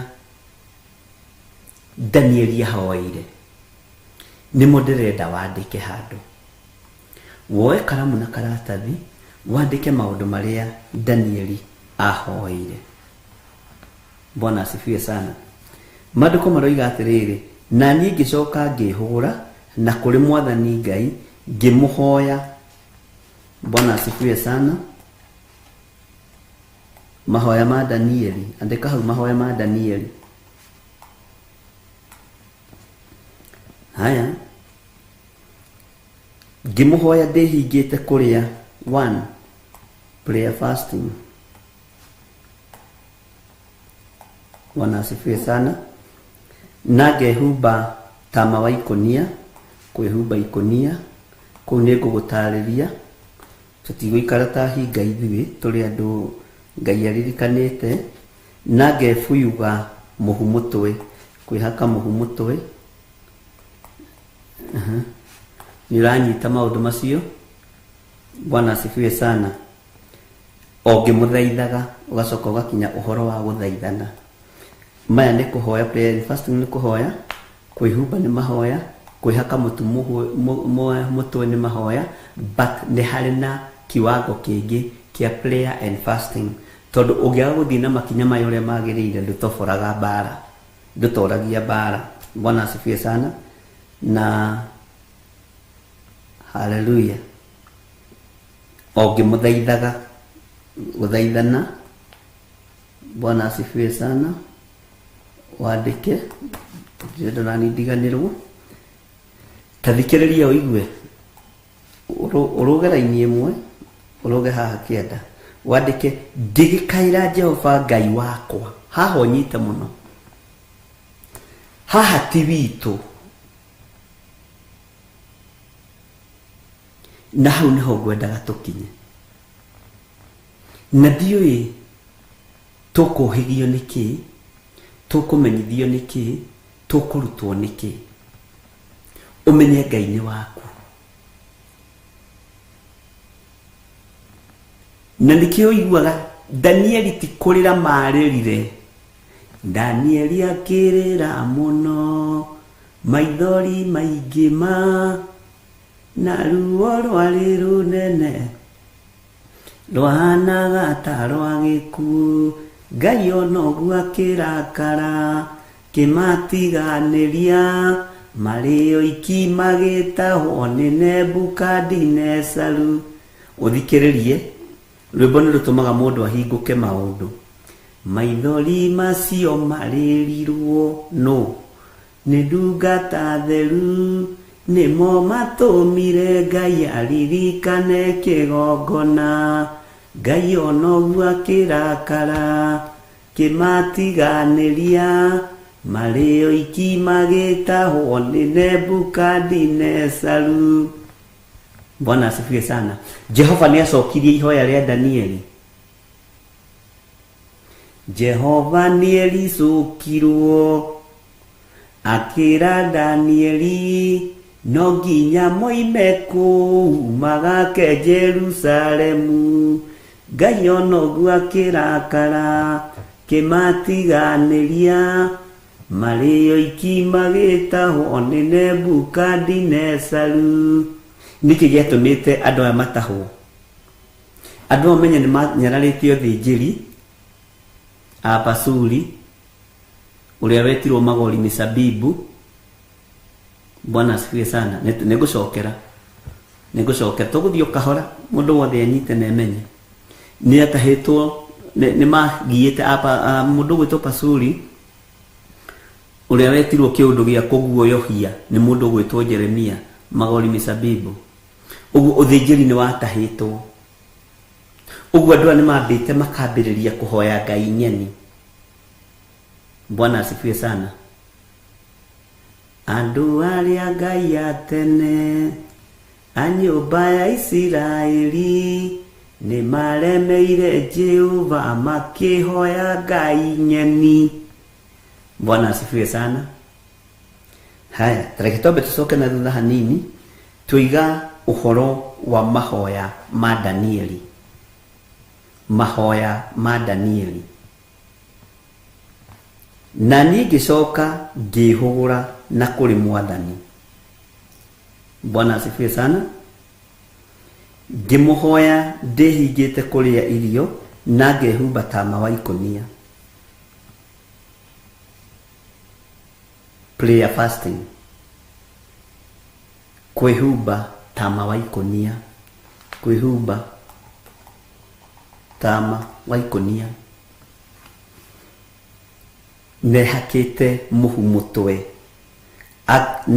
Danieli ahoeire, nĩmo ndĩrenda wandĩke handũ. Woe karamu na karatathi, wandĩke maũndũ marĩa Danieli ahoeire. Bwana asifiwe sana. Maandĩko maroiga atĩrĩrĩ, na niĩ ngĩcoka ngĩhũgũra na kũrĩ Mwathani Ngai ngĩmũhoya. Bwana asifiwe sana. Mahoya ma Danieli, andĩka hau mahoya ma Danieli. Haya, ngĩmũhoya ndĩhingĩte kũrĩa. 1, prayer fasting. Bwana asifiwe sana. Na ngehumba tama wa ikũnia, kwĩhumba ikũnia kũu nĩ ngũgũtarĩria. Tũtigũikara ta hinga ithuĩ, tũrĩ andũ Ngai aririkanĩte. Na ngebuyuga mũhu mũtwe, kwĩhaka mũhu mũtwe. Nĩ ũranyita maũndũ macio? Bwana asifiwe sana. O ngĩmũthaithaga, ũgacoka ũgakinya ũhoro wa gũthaithana. Maya nĩ kũhoya, prayer and fasting nĩ kũhoya, kwĩhumba nĩ mahoya, kwĩhaka mũtu mũtwe nĩ mahoya, but nĩ harĩ na kiwango kĩngĩ kĩa prayer and fasting. Tondũ ũngĩaga gũthiĩ na makinya maya ũrĩa magĩrĩire, ndũtoboraga mbara, ndũtoragia mbara. Bwana asifiwe sana. Na haleluya. O ngĩmũthaithaga, gũthaithana. Bwana asifiwe sana. Wandĩke, ndĩrenda nani ndiganĩrwo. Ta thikĩrĩria ũigue, ũrũge raini ĩmwe, ũrũge haha kĩanda, wandĩke ngĩgĩkaĩra Jehova Ngai wakwa. Haha ũnyite mũno, haha ti witũ, na hau nĩho ngwendaga tũkinye. Na ndiũĩ tũkũhĩgio nĩkĩ, tũkũmenyithio nĩkĩ, tũkũrutwo nĩkĩ. Ũmenye Ngai nĩ waku. Na nĩkĩo ũiguaga Danieli ti kũrĩra marĩrire. Danieli akĩrĩra mũno, maithori maingĩ ma, na ruo rwarĩ rũnene, rwahanaga ta rwa gĩkuũ. Ngai ona ũguo akĩrakara, kĩmatiganĩria, marĩ oiki magĩtahwo nĩ Nebukadinesaru. Ũthikĩrĩrie, rwĩmbo nĩ rũtũmaga mũndũ ahingũke maũndũ. Maithori macio marĩrirwo no nĩ ndungata theru, nĩmo matũmire Ngai aririkane kĩgongona. Ngai ona ũguo akĩrakara, kĩmatiganĩria, marĩ oiki magĩtahwo nĩ Nebukadinesaru. Bwana asifiwe sana. Jehova nĩ acokirie ihoya rĩa Danieli. Jehova nĩ ericũkirwo, akĩra Danieli, no nginya moime kũu magake Jerusalemu. Ngai ona ũguo akĩrakara, kĩmatiganĩria, marĩ oiki magĩtahwo nĩ Nebukadinesaru. Nĩkĩ gĩatũmĩte andũ aya matahwo? Andũ aya menye nĩ manyararĩte ũthĩnjĩri a Pasuri, ũrĩa wetirwo Magori Misabibu. Bwana asifiwe sana. Nĩngũcokera, nĩngũcokera, tũgũthiĩ o kahora, mũndũ wothe anyite na emenye. Nĩ atahĩtwo, nĩ magiĩte mũndũ ũgwĩtwo Pasuri, ũrĩa wetirwo kĩũndũ gĩa kũguoyohia nĩ mũndũ ũgwĩtwo Jeremia Magori Misabibu. Ũguo ũthĩnjĩri nĩ watahĩtwo. Ũguo andũ aya nĩ mambĩte makambĩrĩria kũhoya Ngai nyeni. Bwana asifiwe sana. Andũ arĩa Ngai a tene A nyũmba ya Isiraeli nĩ maremeire Jehova makĩhoya ngai ng'eni. Bwana asifiwe sana. Haya, tareke twambe tucoke na thutha hanini tũiga ũhoro wa mahoya ma Danieli. Mahoya ma Danieli. Na niĩ ngĩcoka ngĩhũgũra na kũrĩ Mwathani. Bwana asifiwe sana. Ngĩmũhoya ndĩhingĩte kũrĩa irio na ngehumba tama wa ikũnia. Prayer fasting. Kwĩhumba tama wa ikũnia. Kwĩhumba tama wa ikũnia. Nehakĩte mũhu mũtwe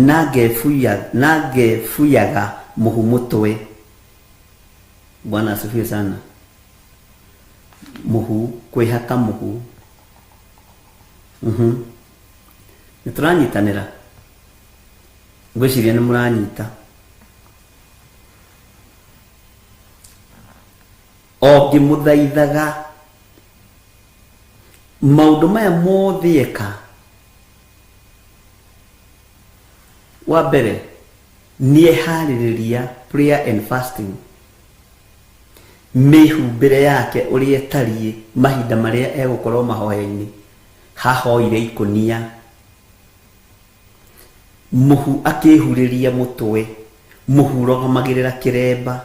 na ngebuyaga mũhu mũtwe. Bwana asifiwe sana. Mũhu, kwĩhaka mũhu. Nĩ tũranyitanĩra? Ngwĩciria nĩ mũranyita. O ngĩmũthaithaga maũndũ maya mothe eka. Wa mbere nĩeharĩrĩria prayer and fasting, mĩhumbĩre yake ũrĩa ĩtariĩ mahinda marĩa egũkorwo mahoya-inĩ. Hahoire ikũnia, mũhu akĩhurĩria mũtwe, mũhu ũrũgamagĩrĩra kĩremba.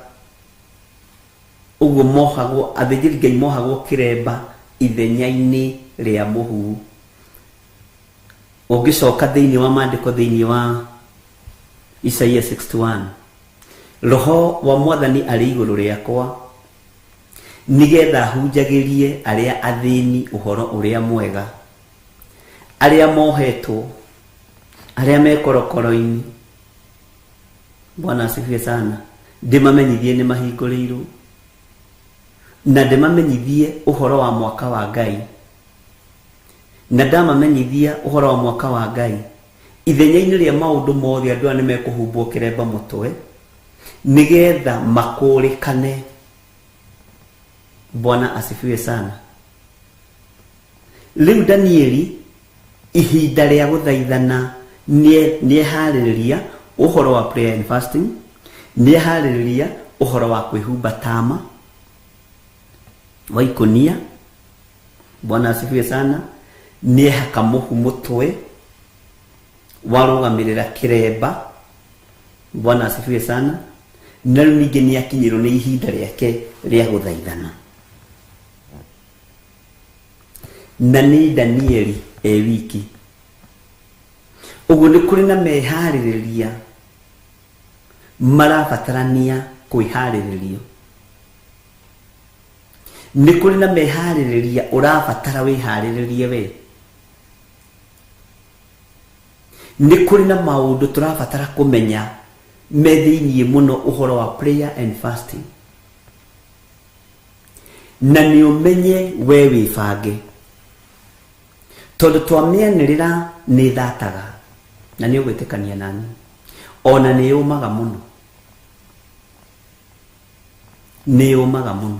Ũguo mohagwo, athĩnjĩri Ngai mohagwo kĩremba ithenya-inĩ rĩa mũhu. Ũngĩcoka thĩinĩ wa maandĩko thĩinĩ wa Isaia 61, roho wa Mwathani arĩ igũrũ rĩakwa nĩgetha hunjagĩrie arĩa athĩni ũhoro ũrĩa mwega, arĩa mohetwo, arĩa me korokoro-inĩ. Bwana asifiwe sana. Ndĩmamenyithie nĩ mahingũrĩirwo na ndĩmamenyithie ũhoro wa mwaka wa Ngai, na ndamamenyithia ũhoro wa mwaka wa Ngai ithenya-inĩ rĩa maũndũ mothe andũ aya nĩmekũhumbwo kĩremba mũtwe nĩgetha makũrĩkane. Bwana asifiwe sana. Rĩu Danieli ihinda rĩa gũthaithana nĩeharĩrĩria ũhoro wa prayer and fasting, nĩeharĩrĩria ũhoro wa kwĩhumba tama wa ikũnia. Bwana asifiwe sana. Nĩehaka mũhu mũtwe warũgamĩrĩra kĩremba. Bwana asifiwe sana. Na rĩu ningĩ nĩakinyĩrwo nĩ ihinda rĩake rĩa gũthaithana. Na nĩ Danieli e wiki. Ũguo nĩ kũrĩ na meharĩrĩria marabatarania kwĩharĩrĩrio. Nĩ kũrĩ na meharĩrĩria ũrabatara wĩharĩrĩrie we. Nĩ kũrĩ na maũndũ tũrabatara kũmenya me thĩiniĩ mũno ũhoro wa prayer and fasting, na nĩ ũmenye we wĩbange, tondũ twamĩanĩrĩra nĩ thataga na nĩ ũgwĩtĩkania nani, ona nĩ yũmaga mũno, nĩ yũmaga mũno.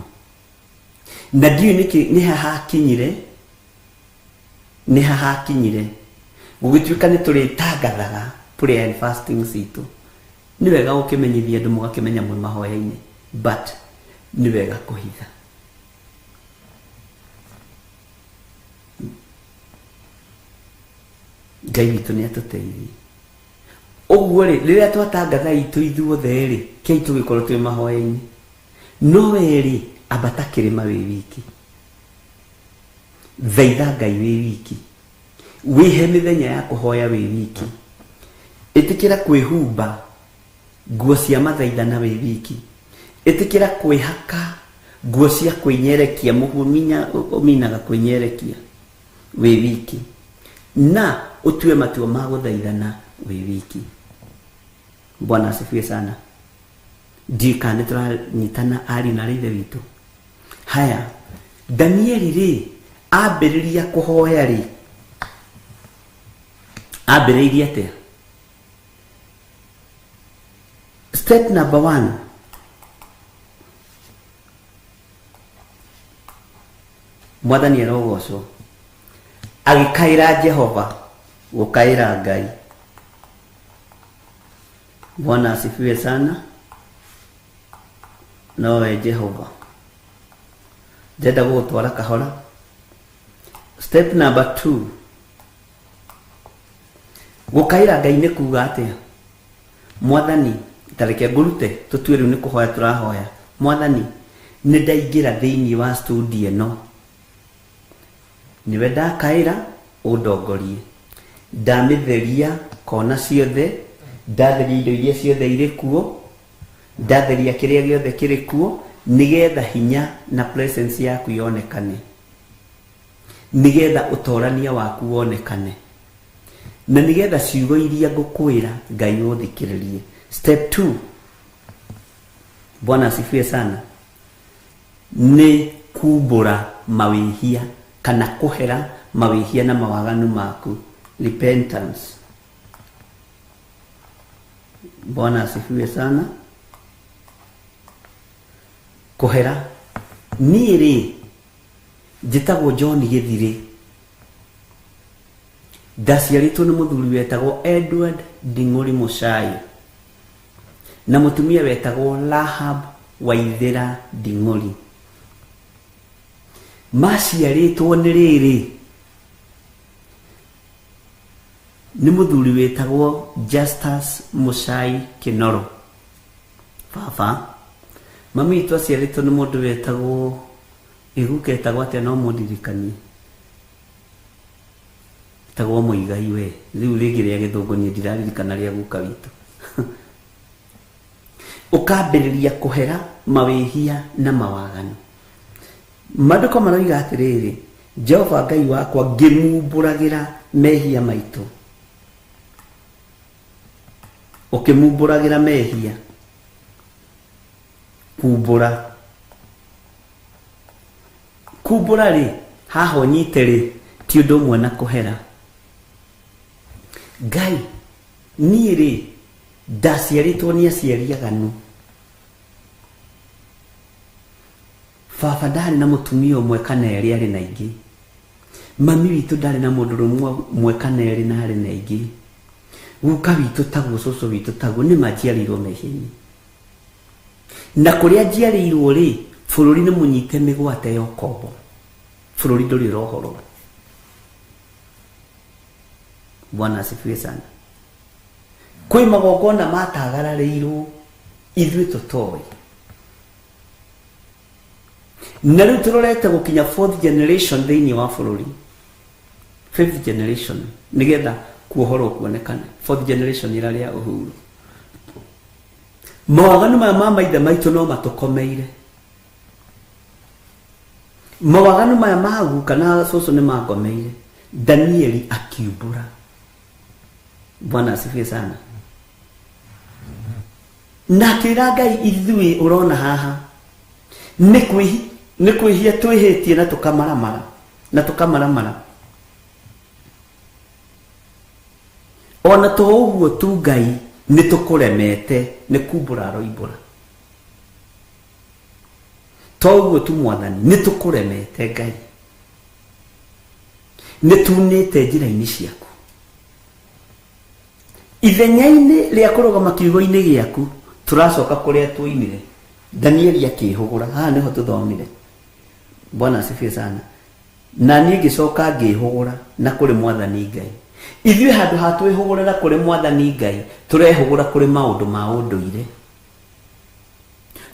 Na ndiũĩ nĩkĩ nĩ hahakinyire, nĩ hahakinyire gũgĩtuĩka nĩ tũrĩtangathaga prayer and fasting citũ. Nĩ wega gũkĩmenyithia andũ mũgakĩmenya mwĩ mahoya-inĩ, but nĩ wega kũhitha. Ngai witũ nĩ atũteithie. Ũguo rĩ, rĩrĩa twatangatha itũ ithuothe rĩ, kĩai tũgĩkorwo twĩ mahoya-inĩ. No we rĩ, ambata kĩrĩma wĩ wiki, thaitha Ngai wĩ wiki, wĩhe mĩthenya ya kũhoya wĩ wiki, ĩtĩkĩra kwĩhumba nguo cia mathaithana wĩ wiki, ĩtĩkĩra kwĩhaka nguo cia kwĩnyerekia, mũhu ũminaga kwĩnyerekia wĩ wiki, na ũtue matua ma gũthaithana wĩ wiki. Bwana asifiwe sana. Ndiũĩ kana nĩ tũranyitana ariũ na ithe witũ. Haya, Danieli rĩ, ambĩrĩria kũhoya rĩ, ambĩrĩirie atĩa? Step Step number 1, Mwathani arogocwo agĩkaĩra Jehova gũkaĩra Ngai. Bwana asifiwe sana. Nowe Jehova ndĩrenda gũgũtwara kahora. Step number 2, gũkaĩra Ngai nĩ kuga atĩa? Mwathani, tareke ngũrute tũtue rĩu nĩ kũhoya tũrahoya. Mwathani, nĩ ndaingĩra thĩinĩ wa studio ĩno, nĩwe ndakaĩra ũndongorie, ndamĩtheria kona ciothe, ndatheria indo iria ciothe irĩ kuo, ndatheria kĩrĩa gĩothe kĩrĩ kuo, nĩgetha hinya na presence yaku yonekane, nĩgetha ũtorania waku wonekane, na nĩgetha ciugo iria ngũkwĩra Ngai ũthikĩrĩrie. Step 2, Bwana asifiwe sana, nĩ kumbũra mawĩhia kana kũhera mawĩhia na mawaganu maku, repentance. Bwana asifiwe sana. Kũhera, niĩ rĩ njĩtagwo John Gĩthirĩ, ndaciarĩtwo nĩ mũthuri wetagwo Edward Nding'ũri Mũcai na mũtumia wetagwo Rahab Waithĩra Nding'ũri. Maciarĩtwo nĩ rĩrĩ nĩ mũthuri wetagwo Justus Mũcai Kĩnoro baba. Mami witũ aciarĩtwo nĩ mũndũ wetagwo iguka etagwo atĩa no mũndirikanie, etagwo Mũigai we, rĩu rĩngĩ rĩa gĩthũngũ niĩ ndiraririkana rĩa guka witũ. Ũkambĩrĩria kũhera mawĩhia na mawaganu. Maandĩko maroiga atĩrĩrĩ, Jehova Ngai wakwa ngĩmumbũragĩra mehia maitũ. Ũkĩmumbũragĩra mehia, kumbũra. Kumbũra rĩ, haha ũnyite rĩ, ti ũndũ ũmwe na kũhera. Ngai, niĩ rĩ ndaciarĩtwo nĩ aciari aganu. Baba ndarĩ na mũtumia ũmwe kana erĩ, arĩ na ingĩ. Mami witũ ndarĩ na mũndũrũme ũmwe kana erĩ na arĩ na ingĩ. Guka witũ taguo, cũcũ witũ taguo, nĩ manjiarĩirwo mehia-inĩ. Na kũrĩa njiarĩirwo rĩ, bũrũri nĩ mũnyite mĩgwate ya ũkombo, bũrũri ndũrĩ ũrohorwo. Bwana asifiwe sana. Kwĩ magongona matagararĩirwo ithuĩ tũtoĩ, na rĩu tũrorete gũkinya fourth generation thĩinĩ wa bũrũri, fifth generation, nĩgetha kuohorwo kuonekane. Fourth generation ĩrarĩa Uhuru. Mawaganu maya ma maithe maitũ no matũkomeire. Mawaganu maya ma guka na cũcũ nĩ mangomeire. Danieli akiumbũra. Bwana asifiwe sana. Na akĩra Ngai, ithuĩ ũrona haha nĩ kwĩhia twĩhĩtie na tũkamaramara na tũkamaramara. Ona to ũguo tu Ngai nĩ tũkũremete, nĩ kumbũra aroimbũra. To ũguo tu Mwathani, nĩ tũkũremete Ngai, nĩ tunĩte njĩra-inĩ ciaku. Ithenya-inĩ rĩa kũrũgama kiugo-inĩ gĩaku, tũracoka kũrĩa tuoimire. Danieli akĩhũgũra, haha nĩho tũthomire. Bwana asifiwe sana. Na niĩ ngĩcoka ngĩhũgũra na kũrĩ Mwathani Ngai. Ithuĩ handũ ha twĩhũgũrĩra kũrĩ Mwathani Ngai, tũrehũgũra kũrĩ maũndũ ma ũndũire,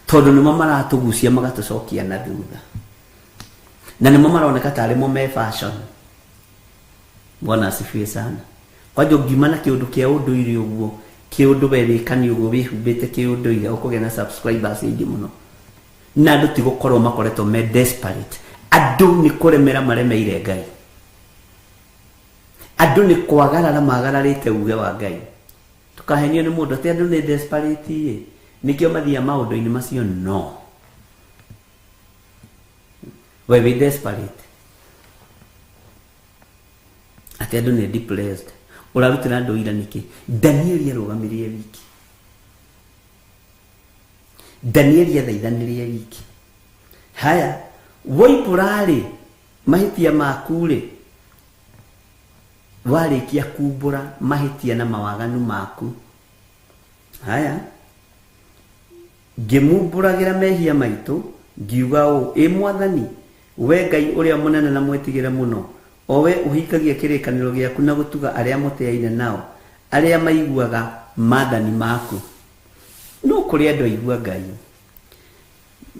tondũ nĩmo maratũgucia magatũcokia na thutha, na nĩmo maroneka tarĩ mo me fashion. Bwana asifiwe sana. Kwanja ũngiuma na kĩũndũ kĩa ũndũire ũguo, kĩũndũ we wĩkani ũguo wĩhumbĩte kĩũndũire, ũkũgĩa na subscribers aingĩ mũno. Na andũ ti gũkorwo makoretwo me desperate. Andũ nĩ kũremera maremeire Ngai. Andũ nĩ kwagarara magararĩte uge wa Ngai. Tũkahenio nĩ mũndũ atĩ andũ nĩ desperate ĩ, nĩkĩo mathiaga maũndũ-inĩ macio. No we wĩ desperate atĩ andũ nĩ depressed, ũrarutĩra andũ ira nĩkĩ? Danieli arũgamirie wiki. Danieli athaithanire wiki. Haya woimbũra-rĩ mahĩtia maku-rĩ warĩkia kumbũra mahĩtia na mawaganu maku. Haya ngĩmumbũragĩra mehia maitũ ngiuga ũũ, ĩ Mwathani, we Ngai ũrĩa mũnene na mwĩtigĩre mũno, o we ũhingagia kĩrĩkanĩro gĩaku na gũtuga arĩa mũtĩaine nao, arĩa maiguaga maathani maku. No kũrĩ andũ aigua Ngai.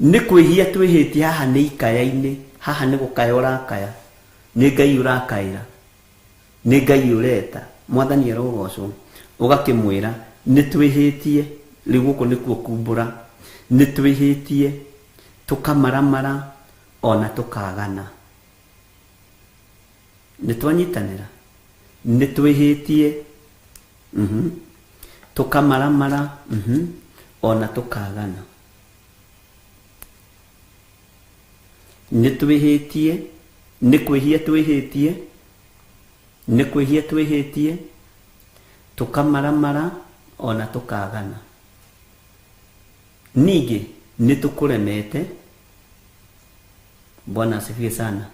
Nĩ kwĩhia twĩhĩtie haha nĩ ikaya-inĩ, haha nĩ gũkaya ũrakaya, nĩ Ngai ũrakaĩra, nĩ Ngai ũreta, Mwathani arogocwo. Ũgakĩmwĩra nĩ twĩhĩtie, rĩu gũkũ nĩkuo kumbũra, nĩ twĩhĩtie tũkamaramara ona tũkagana. Nĩ twanyitanĩra, nĩ twĩhĩtie tũkamaramara ona tũkagana. Nĩ twĩhĩtie, nĩ kwĩhia twĩhĩtie, nĩ kwĩhia twĩhĩtie tũkamaramara ona tũkagana. Ningĩ nĩ tũkũremete. Bwana asifiwe sana.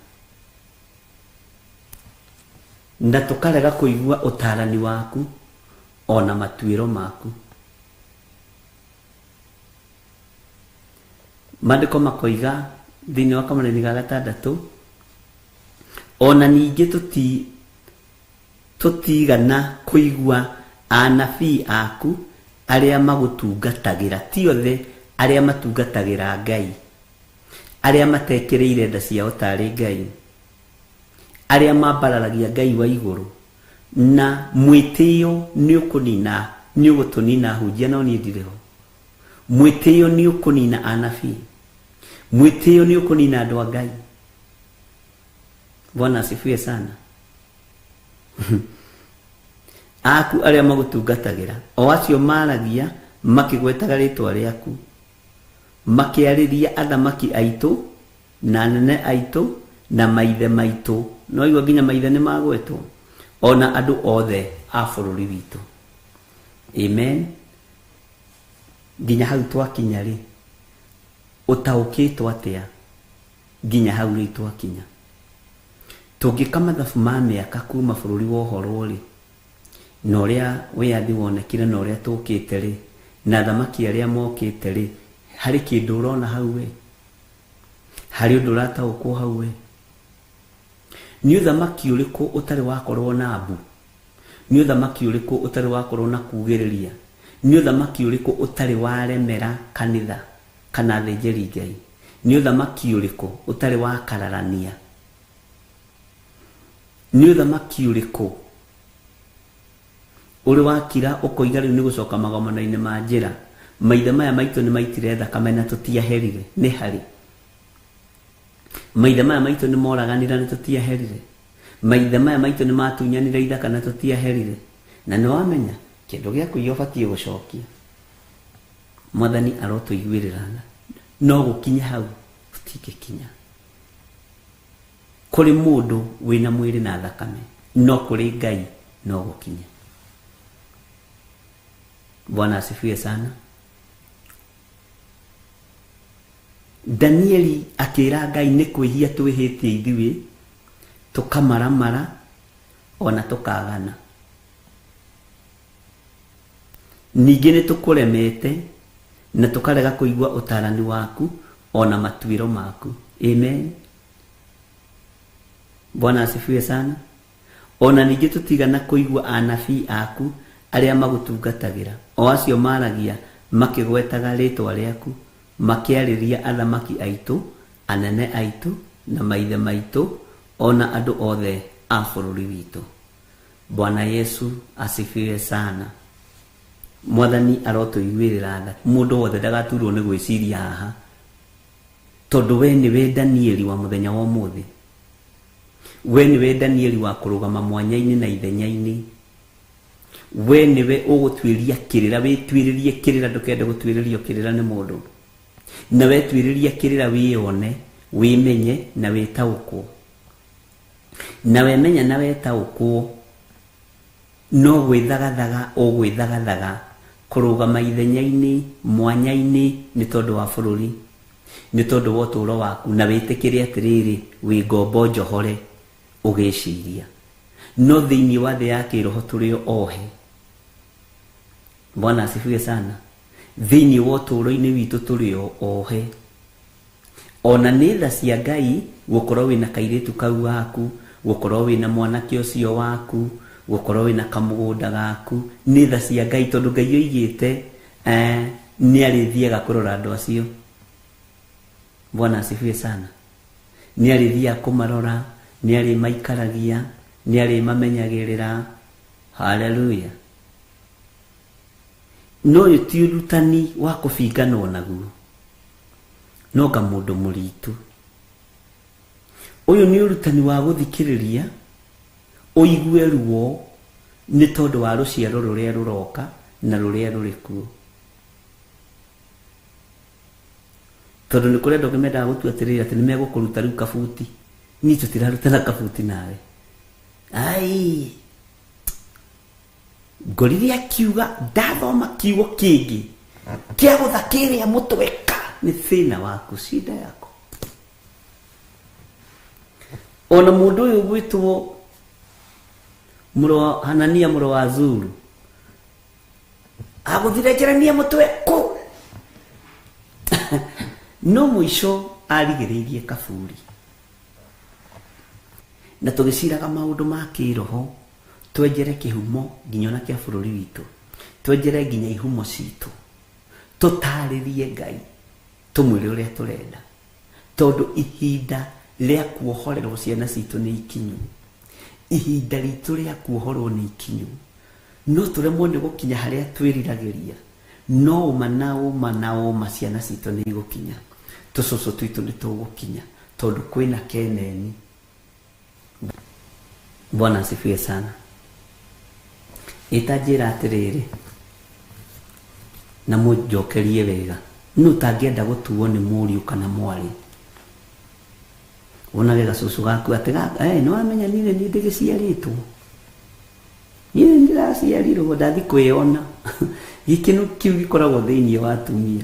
Na tũkarega kũigua ũtarani waku ona matuĩro maku. Maandĩko makoiga thĩinĩ wa kamareni ga gatandatũ, ona ningĩ tũtigana kũigua anabii aku arĩa magũtungatagĩra, ti othe arĩa matungatagĩra Ngai, arĩa matekĩrĩire nda ciao tarĩ Ngai, arĩa mambararagia Ngai wa igũrũ, na mwĩtĩo nĩ ũkũnina, nĩ ũgũtũnina hunjia no niĩ ndirĩ ho. Mwĩtĩo nĩ ũkũnina anabii, mwĩtĩo nĩ ũkũnina andũ a Ngai. Bwana asifiwe sana. Aku arĩa magũtungatagĩra, o acio maragia makĩgwetaga rĩtwa rĩaku, makĩarĩria athamaki aitũ na anene aitũ na maithe maitũ, no igua nginya maithe nĩ magwetwo, ona andũ othe a bũrũri witũ. Amen. Nginya hau twakinya rĩ, ũtaũkĩtwo atĩa nginya hau rĩu twakinya? Tũngĩka mathabu ma mĩaka kuma bũrũri wohorwo rĩ, na ũrĩa wĩyathi wonekire na ũrĩa tũkĩte rĩ, na athamaki arĩa mokĩte rĩ, harĩ kĩndũ ũrona hau we? Harĩ ũndũ ũrataũkwo hau we? Nĩ ũthamaki ũrĩkũ ũtarĩ wakorwo na mbu? Nĩ ũthamaki ũrĩkũ ũtarĩ wakorwo na kugĩrĩria? Nĩ ũthamaki ũrĩkũ ũtarĩ waremera kanitha kana athĩnjĩri Ngai? Nĩ ũthamaki ũrĩkũ ũtarĩ wakararania? Nĩ ũthamaki ũrĩkũ ũrĩ wakira ũkoiga rĩu nĩ gũcoka magomano-inĩ ma njĩra? Maithe maya maitũ nĩ maitire thakame na tũtiaherire, nĩ harĩ. Maithe maya maitũ nĩ moraganire na tũtiaherire. Maithe maya maitũ nĩ matunyanire ithaka na tũtiaherire. Na nĩ wamenya kĩndũ gĩa kũiya ũbatiĩ gũcokia. Mwathani arotũiguĩrĩra tha. No gũkinya hau tũtingĩkinya. Kũrĩ mũndũ wĩna mwĩrĩ na thakame, no kũrĩ Ngai no gũkinya. Bwana asifiwe sana. Danieli akĩra Ngai nĩ kwĩhia twĩhĩtie ithuĩ, tũkamaramara ona tũkagana. Ningĩ nĩ tũkũremete na tũkarega kũigua ũtarani waku ona matuĩro maku. Amen. Bwana asifiwe sana. Ona ningĩ tũtigana kũigua anabii aku arĩa magũtungatagĩra, o acio maragia makĩgwetaga rĩtwa rĩaku, makĩarĩria athamaki aitũ, anene aitũ na maithe maitũ, ona andũ othe a bũrũri witũ. Bwana Yesu asifiwe sana. Mwathani arotũiguĩrĩra tha. Mũndũ wothe ndagaturwo nĩ gwĩciria haha, tondũ we nĩwe Danieli wa mũthenya wa ũmũthĩ. We nĩwe Danieli wa kũrũgama mwanya-inĩ na ithenya-inĩ. We nĩwe ũgũtuĩria kĩrĩra, wĩtuĩrĩrie kĩrĩra, ndũkende gũtuĩrĩrio kĩrĩra nĩ mũndũ. Na wetuĩrĩria kĩrĩra wĩyone, wĩmenye na wĩtaũkwo. Na wemenya na wetaũkwo, no gwĩthagathaga ũgwĩthagathaga Kũrũgama ithenya-inĩ mwanya-inĩ nĩ tondũ wa bũrũri, nĩ tondũ wa ũtũũro waku, na wĩtĩkĩre atĩrĩrĩ wĩ ngombo njohore ũgĩciria. No thĩinĩ wa thĩ ya kĩroho tũrĩ ohe. Bwana asifiwe sana. Thĩinĩ wa ũtũũro-inĩ witũ tũrĩ ohe. Ona nĩ tha cia Ngai gũkorwo wĩna kairĩtu kau waku, gũkorwo wĩna mwanake ũcio waku, gũkorwo wĩna kamũgũnda gaku, nĩ tha cia Ngai tondũ Ngai oigĩte nĩ arĩthiaga kũrora andũ acio. Bwana asifiwe sana. Nĩ arĩthiaga kũmarora, nĩ arĩmaikaragia, nĩ arĩmamenyagĩrĩra. Haleluya. No ũyũ ti ũrutani wa kũbinganwo naguo, no nga mũndũ mũritũ. Ũyũ nĩ ũrutani wa gũthikĩrĩria ũigue ruo nĩ tondũ wa rũciaro rũrĩa rũroka na rũrĩa rũrĩ kuo. Tondũ nĩ kũrĩ andũ angĩ mendaga gũtua atĩrĩrĩ atĩ nĩ megũkũruta rĩu kabuti. Niĩ tũtirarutana kabuti nawe. Ai, ngorire akiuga ndathoma kiugo kĩngĩ kĩa gũtha kĩrĩa mũtweka nĩ thĩna waku, shida yako. Ona mũndũ ũyũ ũgwĩtwo mũrũ wa Hanania mũrũ wa Zuru agũthire Jeremia mũtwe kũ no mũico arigĩrĩirie kaburi. Na tũgĩciraga maũndũ ma kĩroho twenjere kĩhumo nginya ona kĩa bũrũri witũ, twenjere nginya ihumo citũ, tũtarĩrie Ngai tũmwĩre ũrĩa tũrenda, tondũ ihinda rĩa kuohorerwo ciana citũ nĩ ikinyu, ihinda ritũ rĩa kuohorwo nĩ ikinyu. No tũremwo nĩ gũkinya harĩa twĩriragĩria, no ũma na ũma na ũma ciana citũ nĩ igũkinya, tũcũcũ twitũ nĩ tũgũkinya, tondũ kwĩna keneni. Bwana asifiwe sana. Ĩtanjĩra atĩrĩrĩ na mũnjokerie wega, nũ ũtangĩenda gũtuo nĩ mũriũ kana mwarĩ? Wonage gacũcũ gaku atĩ nĩ wamenya niĩ nĩ ndĩgĩciarĩtwo, niĩ nĩ ndĩraciarirwo ndathi kwĩona. Gĩkeno kĩu gĩkoragwo thĩinĩ wa atumia,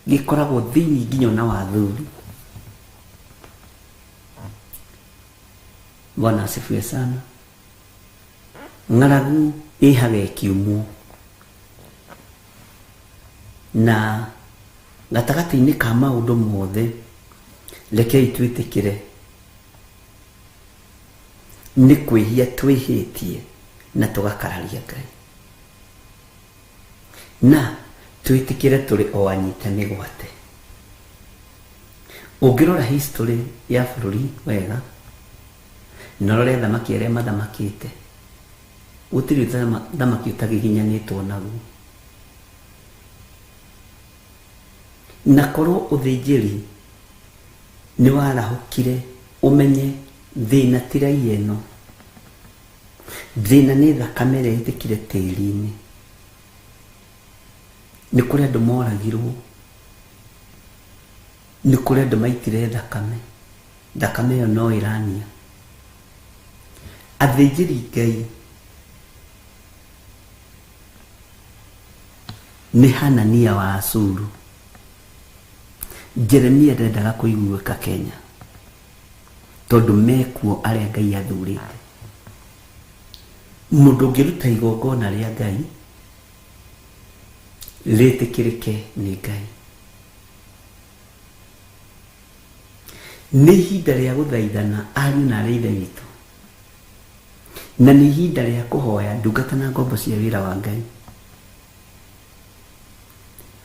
gĩkoragwo thĩinĩ nginya ona wa athuri. Bwana asifiwe sana. Ng'aragu ĩhaga ĩkiumwo, na gatagatĩ-inĩ ka maũndũ mothe rekei twĩtĩkĩre nĩ kwĩhia twĩhĩtie na tũgakararia Ngai, na twĩtĩkĩre tũrĩ o anyite mĩgwate. Ũngĩrora history ya bũrũri wega na ũrore athamaki arĩa mathamakĩte, gũtirĩ thamaki ũtagiginyanĩtwo naguo. Na korwo ũthĩnjĩri nĩ warahũkire ũmenye thĩna ti raia ĩno, thĩna nĩ thakame ĩrĩa ĩitĩkire tĩri-inĩ. Nĩ kũrĩ andũ moragirwo, nĩ kũrĩ andũ maitire thakame, thakame ĩyo no ĩrania. Athĩnjĩri Ngai nĩ Hanania wa Asuru. Jeremia ndendaga kũiguĩka Kenya tondũ mekuo arĩa Ngai athurĩte. Mũndũ ũngĩruta igongona rĩa Ngai rĩtĩkĩrĩke nĩ Ngai. Nĩ ihinda rĩa gũthaithana ariũ na arĩa ithe witũ, na nĩ ihinda rĩa kũhoya ndungata na ngombo cia wĩra wa Ngai,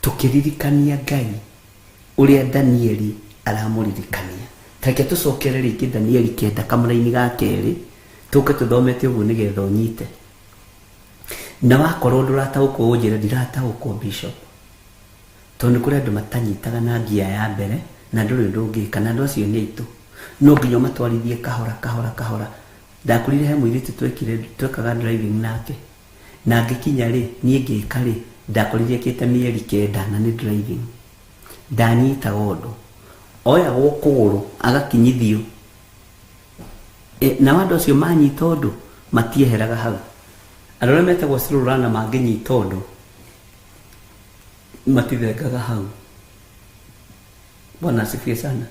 tũkĩririkania Ngai ũrĩa Danieli aramũririkania. Tareke tũcokere rĩngĩ Danieli 9 kamũraini ga kerĩ, tũke tũthomete ũguo nĩgetha ũnyite. Na wakorwo ndũrataũkwo ũnjĩre ndirataũkwo Bishop, tondũ nĩ kũrĩ andũ matanyitaga na ngia ya mbere na ndũrĩ ũndũ ũngĩka, na andũ acio nĩ aitũ, no nginya ũmatwarithie kahora kahora kahora. Ndakorire he mũirĩtu twekaga driving nake, na ngĩkinya rĩ niĩ ngĩka rĩ ndakorire ekĩte mĩeri 9 na nĩ driving. Ndanyitaga ũndũ, oyagwo kũgũrũ agakinyithio, nao andũ acio manyita ũndũ matieheraga hau. Andũ arĩa metagwo slow learner mangĩnyita ũndũ matithengaga hau. Bwana asifiwe sana.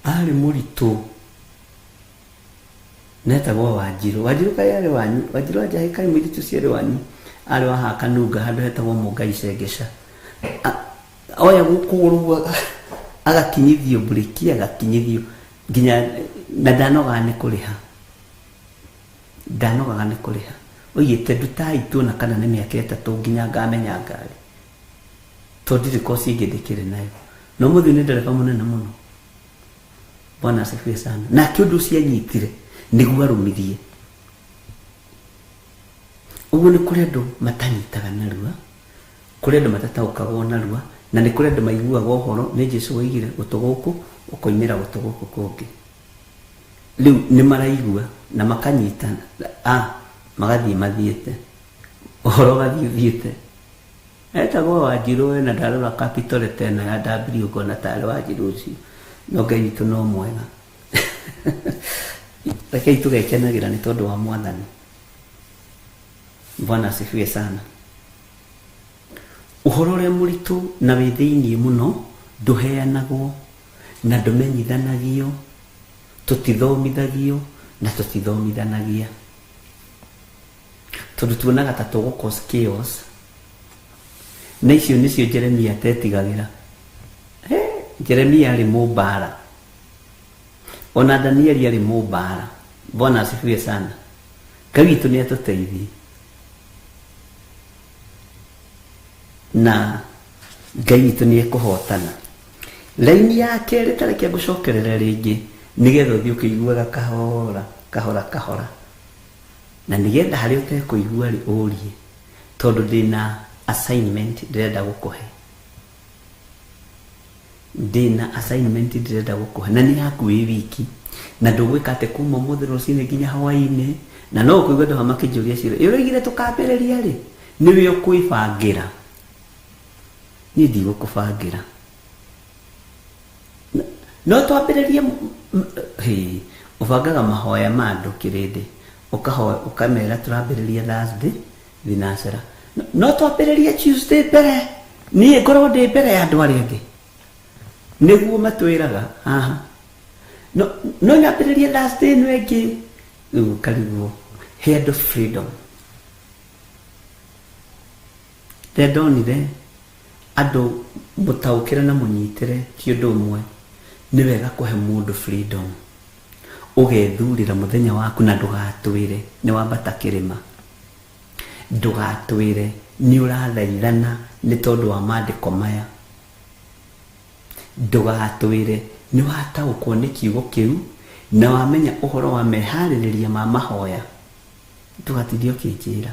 Arĩ mũritũ netagwo Wanjirũ. Wanjirũ kaĩ arĩ wanyu? Wanjirũ wa Njahĩ kaĩ mũirĩtu ũcio arĩ wanyu? Arĩ wa haha Kanunga handũ hetagwo Mũngai Cengeca. Oya kũgũrũ agakinyithio mburĩki, agakinyithio nginya na ndanogaga nĩ kũrĩha. Ndanogaga nĩ kũrĩha. Oigĩte ndutai tuona kana nĩ mĩaka 3 nginya ngamenya ngari. Tondũ ndirĩ koci ĩngĩ ndĩkĩrĩ nayo. Na ũmũthĩ nĩ ndereba mũnene mũno. Bwana asifiwe sana. Nake ũndũ ũcio anyitire nĩguo arũmirie. Ũguo nĩ kũrĩ andũ matanyitaga narua, kũrĩ andũ matataũkagwo narua, na nĩ kũrĩ andũ maiguaga ũhoro nĩ Jesũ oigire gũtũ gũkũ ũkoimĩra gũtũ gũkũ kũngĩ. Rĩu nĩ maraigua na makanyita, magathiĩ mathiĩte, ũhoro ũgathiĩ ũthiĩte. Etagwo Wanjirũ we na ndarora capital letter ĩno ya W ngona tarĩ Wanjirũ ũcio. No Ngai witũ no mwega. Rekei tũgekenagĩra nĩ tondũ wa Mwathani. Bwana asifiwe sana. Ũhoro ũrĩa mũritũ na wĩ thĩiniĩ mũno ndũheanagwo na ndũmenyithanagio, tũtithomithagio na tũtithomithanagia. Tondũ tuonaga ta tũgũ cause chaos. Na icio nĩcio Jeremia atetigagĩra. Jeremia arĩ mũmbara. Ona Danieli arĩ mũmbara. Bwana asifiwe sana. Ngai witũ nĩ atũteithie. Na Ngai witũ nĩ ekũhotana. Laini ya kerĩ ta reke ngũcokerere rĩngĩ nĩgetha ũthiĩ ũkĩiguaga kahora kahora kahora. Na nĩgetha harĩa ũtekũigua rĩ ũrie, tondũ ndĩna assignment ndĩrenda gũkũhe. Ndĩna assignment ndĩrenda gũkũhe na nĩ yaku wĩ wiki, na ndũgwĩka atĩ kuma ũmũthĩ rũcinĩ nginya hwaĩ-inĩ, na no ũkũigua andũ haha makĩnjũria ciũria, ĩ ũroigire tũkambĩrĩria rĩ? Nĩwe ũkwĩbangĩra. Niĩ ndigũkũbangĩra. No twambĩrĩrie ũbangaga mahoya ma andũ kĩrĩndĩ, ũkamera tũrambĩrĩria Thursday thinacera. No twambĩrĩrie Tuesday mbere, niĩ ngorwo ndĩ mbere ya andũ arĩa angĩ. Nĩguo matwĩraga haha. No nyambĩrĩrie Thursday ĩno ĩngĩ, rĩu ũkarigwo. He andũ freedom. Rĩrĩa ndonire andũ mũtaũkĩre na mũnyitĩre ti ũndũ ũmwe, nĩ wega kũhe mũndũ freedom. Ũgethurĩra mũthenya waku na ndũgatwĩre nĩ wambata kĩrĩma. Ndũgatwĩre nĩ ũrathaithana nĩ tondũ wa maandĩko maya. Ndũgatwĩre nĩ wataũkwo nĩ kiugo kĩu na wamenya ũhoro wa meharĩrĩria ma mahoya. Ndũgatinde ũkĩnjĩra.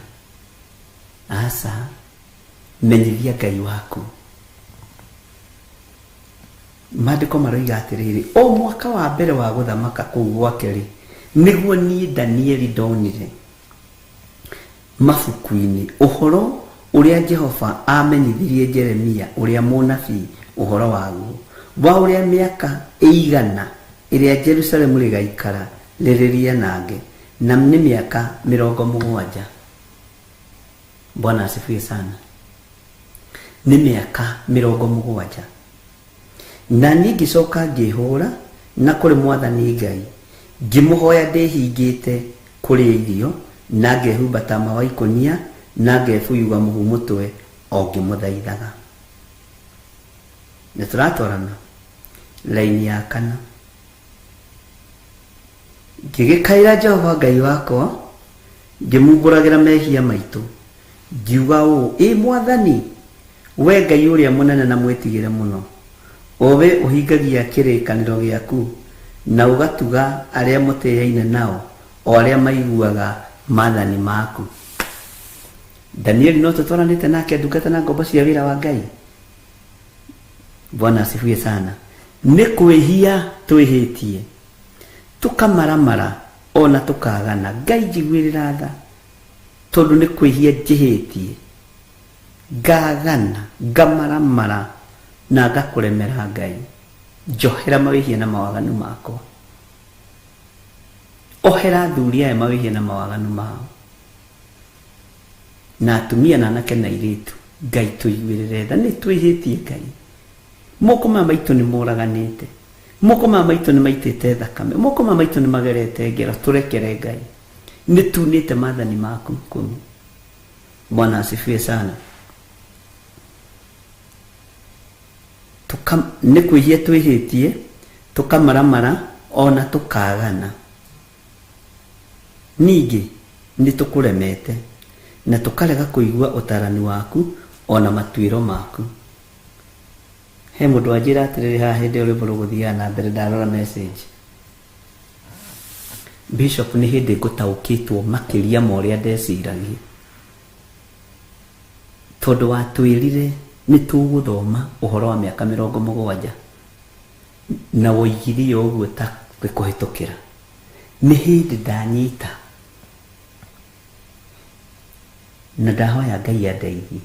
Aca, menyithia Ngai waku. Maandĩko maroiga atĩrĩrĩ, o mwaka wa mbere wa gũthamaka kũu gwake rĩ, nĩguo niĩ Danieli ndonire mabuku-inĩ ũhoro ũrĩa Jehova amenyithirie Jeremia ũrĩa mũnabii ũhoro waguo, wa ũrĩa mĩaka ĩigana ĩrĩa Jerusalemu rĩgaikara rĩrĩ rĩanange, na nĩ mĩaka 70. Bwana asifiwe sana. Nĩ mĩaka 70. Na niĩ ngĩcoka ngĩhũra na kũrĩ Mwathani Ngai, ngĩmũhoya ndĩhingĩte kũrĩa irio, na ngehumba tama wa ikũnia, na ngebuyuga mũhu mũtwe o ngĩmũthaithaga. Nĩ tũratwarana laini ya kana. Ngĩgĩkaĩra Jehova Ngai wakwa, ngĩmumbũragĩra mehia maitũ, ngiuga ũũ, ĩ Mwathani, we Ngai ũrĩa mũnene na mwĩtigĩre mũno, o we ũhingagia kĩrĩkanĩro gĩaku na ũgatuga arĩa mũtĩaine nao, o arĩa maiguaga maathani maku. Danieli no tũtwaranĩte nake ndungata na ngombo cia wĩra wa Ngai. Bwana asifiwe sana. Nĩ kwĩhia twĩhĩtie, tũkamaramara ona tũkagana. Ngai njiguĩrĩra tha, tondũ nĩ kwĩhia njĩhĩtie, ngagana, ngamaramara na ngakũremera Ngai. Njohera mawĩhia na mawaganu makwa. Ohera athuri aya mawĩhia na mawaganu mao na atumia na anake na airĩtu. Ngai tũiguĩrĩre tha, nĩ twĩhĩtie Ngai. Moko ma maitũ nĩ moraganĩte, moko ma maitũ nĩ maitĩte thakame, moko ma maitũ nĩ magerete ngero. Tũrekere Ngai, nĩ tunĩte maathani maku 10. Bwana asifiwe sana. Nĩ kwĩhia twĩhĩtie, tũkamaramara ona tũkagana. Ningĩ nĩ tũkũremete na tũkarega kũigua ũtarani waku ona matuĩro maku. He mũndũ wanjĩra atĩrĩrĩ haha hĩndĩ ĩyo rwĩmbo rũgũthiaga na mbere, ndarora message. Bishop, nĩ hĩndĩ ngũtaũkĩtwo makĩria ma ũrĩa ndeciragia, tondũ watwĩrire nĩ tũgũthoma ũhoro wa mĩaka 70 na woigire ũguo ta kũhĩtũkĩra. Nĩ hĩndĩ ndanyita na ndahoya Ngai andeithie.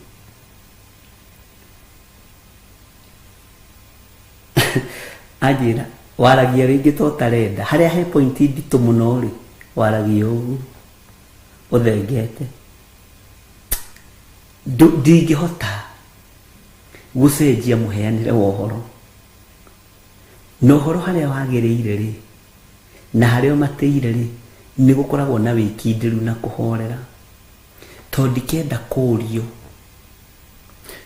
Anjĩra waragia rĩngĩ to ũtarenda, harĩa he point nditũ mũno rĩ, waragia ũguo ũthengete. Ndingĩhota gũcenjia mũheanĩre wa ũhoro, na ũhoro harĩa wagĩrĩire rĩ na harĩa ũmatĩire rĩ, nĩ gũkoragwo na wĩkindĩru na kũhorera, tondũ ndikenda kũũrio,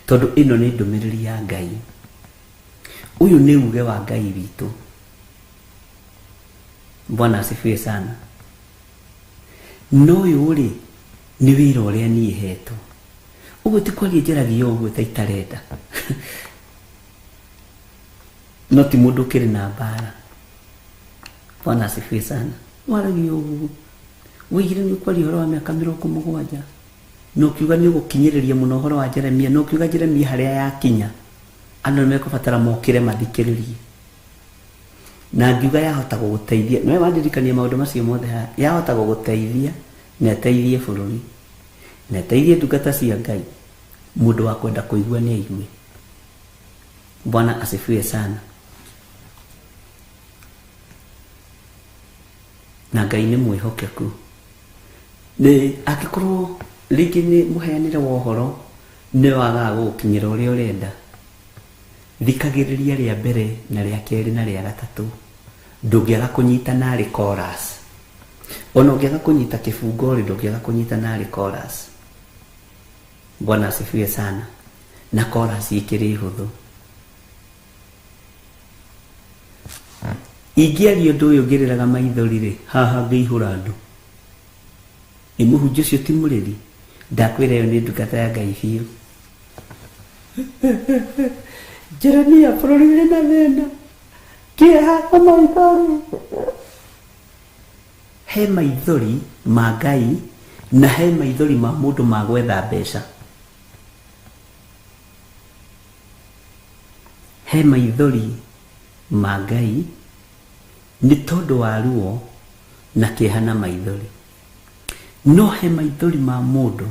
tondũ ĩno nĩ ndũmĩrĩri ya Ngai. Ũyũ nĩ uge wa Ngai witũ. Bwana asifiwe sana. No ũyũ rĩ nĩ wĩra ũrĩa niĩ hetwo. Ũguo ti kwaria njaragia ũguo ta itarenda. No ti mũndũ ũkĩrĩ na mbara. Bwana asifiwe sana. Waragia ũguo, woigire nĩ ũkwaria ũhoro wa mĩaka 70, na ũkiuga nĩ ũgũkinyĩrĩria mũno ũhoro wa Jeremia, na ũkiuga Jeremia harĩa yakinya andũ nĩ mekũbatara mokĩre mathikĩrĩrie, na ngiuga yahota gũgũteithia. Nawe wandirikania maũndũ macio mothe haha, yahota gũgũteithia na ĩteithie bũrũri na ĩteithie ndungata cia Ngai. Mũndũ wa kwenda kũigua nĩ aigue. Bwana asifiwe sana. Na Ngai nĩ mwĩhokeku. Nĩ angĩkorwo rĩngĩ nĩ mũheanĩre wa ũhoro nĩ wagaga gũgũkinyĩra ũrĩa ũrenda, thikagĩrĩria rĩa mbere na rĩa kerĩ na rĩa gatatũ, ndũngĩaga kũnyita narĩ chorus. Ona ũngĩaga kũnyita kĩbungo rĩ, ndũngĩaga kũnyita narĩ chorus. Bwana asifiwe sana. Na chorus ĩkĩrĩ hũthũ. Ingĩaria ũndũ ũyũ ngĩrĩraga maithori rĩ, haha ngĩihũra andũ. Ĩ mũhunjia ũcio ti mũrĩri? Ndakwĩra ĩyo nĩ ndungata ya Ngai biũ. Jeremia, bũrũri wĩ na thĩna, kĩeha na maithori. He maithori ma Ngai na he maithori ma mũndũ ma gwetha mbeca. He maithori ma Ngai nĩ tondũ wa ruo na kĩeha na maithori. No he maithori ma mũndũ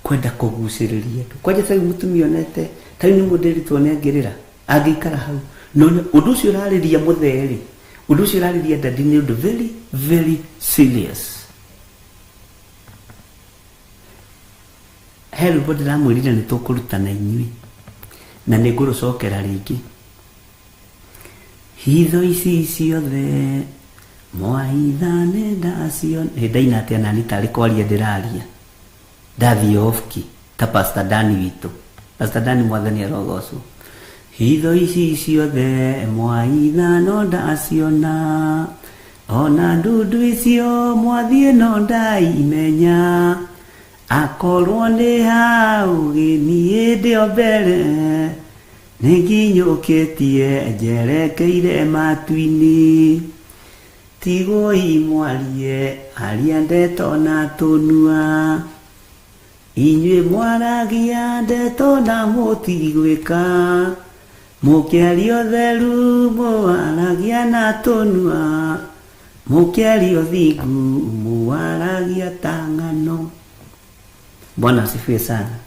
kwenda kũgucĩrĩria andũ. Kwanja ta rĩu mũtumia onete, ta rĩu nĩ mũndũ ĩrĩtwo nĩ angĩrĩra, angĩikara hau. No ũndũ ũcio ũrarĩria mũthee rĩ, ũndũ ũcio ũrarĩria ndadi nĩ ũndũ very very serious. He rwĩmbo ndĩramwĩrire nĩ tũkũrutana inyuĩ, na nĩ ngũrũcokera rĩngĩ. Hitho ici ciothe mwaithane ndacio. Ndaina atĩa nani tarĩ kwaria ndĩraria, ndathiĩ off key ta Pastor Dani witũ. Pastor Dani, mwathani arogocwo. Hitho ici ciothe mwaithano ndaciona, ona ndundu icio mwathiĩ no ndaimenya. Akorwo nĩ hau gĩniĩ ndĩ o mbere, nĩ nginyũkĩtie njerekeire matu-inĩ. Tigoi mwarie aria ndeto na tũnua, inyuĩ mwaragia ndeto na mũtigwĩka. Mũkĩaria ũtheru mũwaragia na tũnua, mũkĩaria ũthingu mũwaragia ta ng'ano. Bwana asifiwe sana.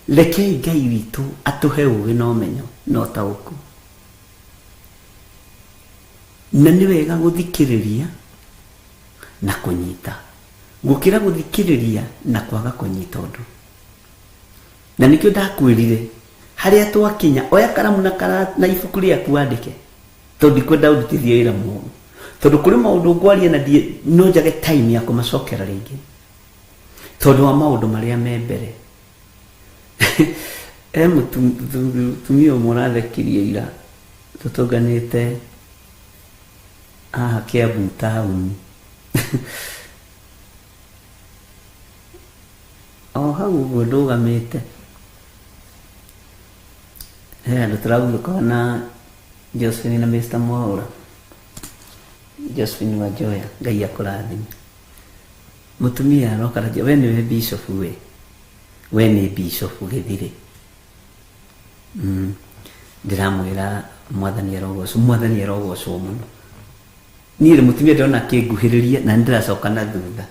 Rekei Ngai witũ atũhe ũũgĩ na ũmenyo na ũtaũku. Na nĩ wega gũthikĩrĩria na kũnyita gũkĩra gũthikĩrĩria na kwaga kũnyita ũndũ. Na nĩkĩo ndakwĩrire harĩa twakinya oya karamu na ibuku rĩaku wandĩke, tondũ ndikwenda ũndutithie wĩra mũũru, tondũ kũrĩ maũndũ ngwaria na no njage time ya kũmacokera rĩngĩ tondũ wa maũndũ marĩa me mbere. Mũtumia ũmwe ũrathekirie ira tũtũnganĩte haha Kiambu taũni o hau ũguo ndũgamĩte he andũ tũraguthũkaga na Josephine na Mr. Mwaura. Josephine Wanjoya, Ngai akũrathime. Mũtumia aroka aranjĩra, we nĩwe bishop we, we nĩ bishop Gĩthirĩ. Ndĩramwĩra mwathani arogocwo, mwathani arogocwo mũno. Niĩ rĩ mũtumia ndĩrona akĩnguhĩrĩria na nĩndĩracoka na thutha.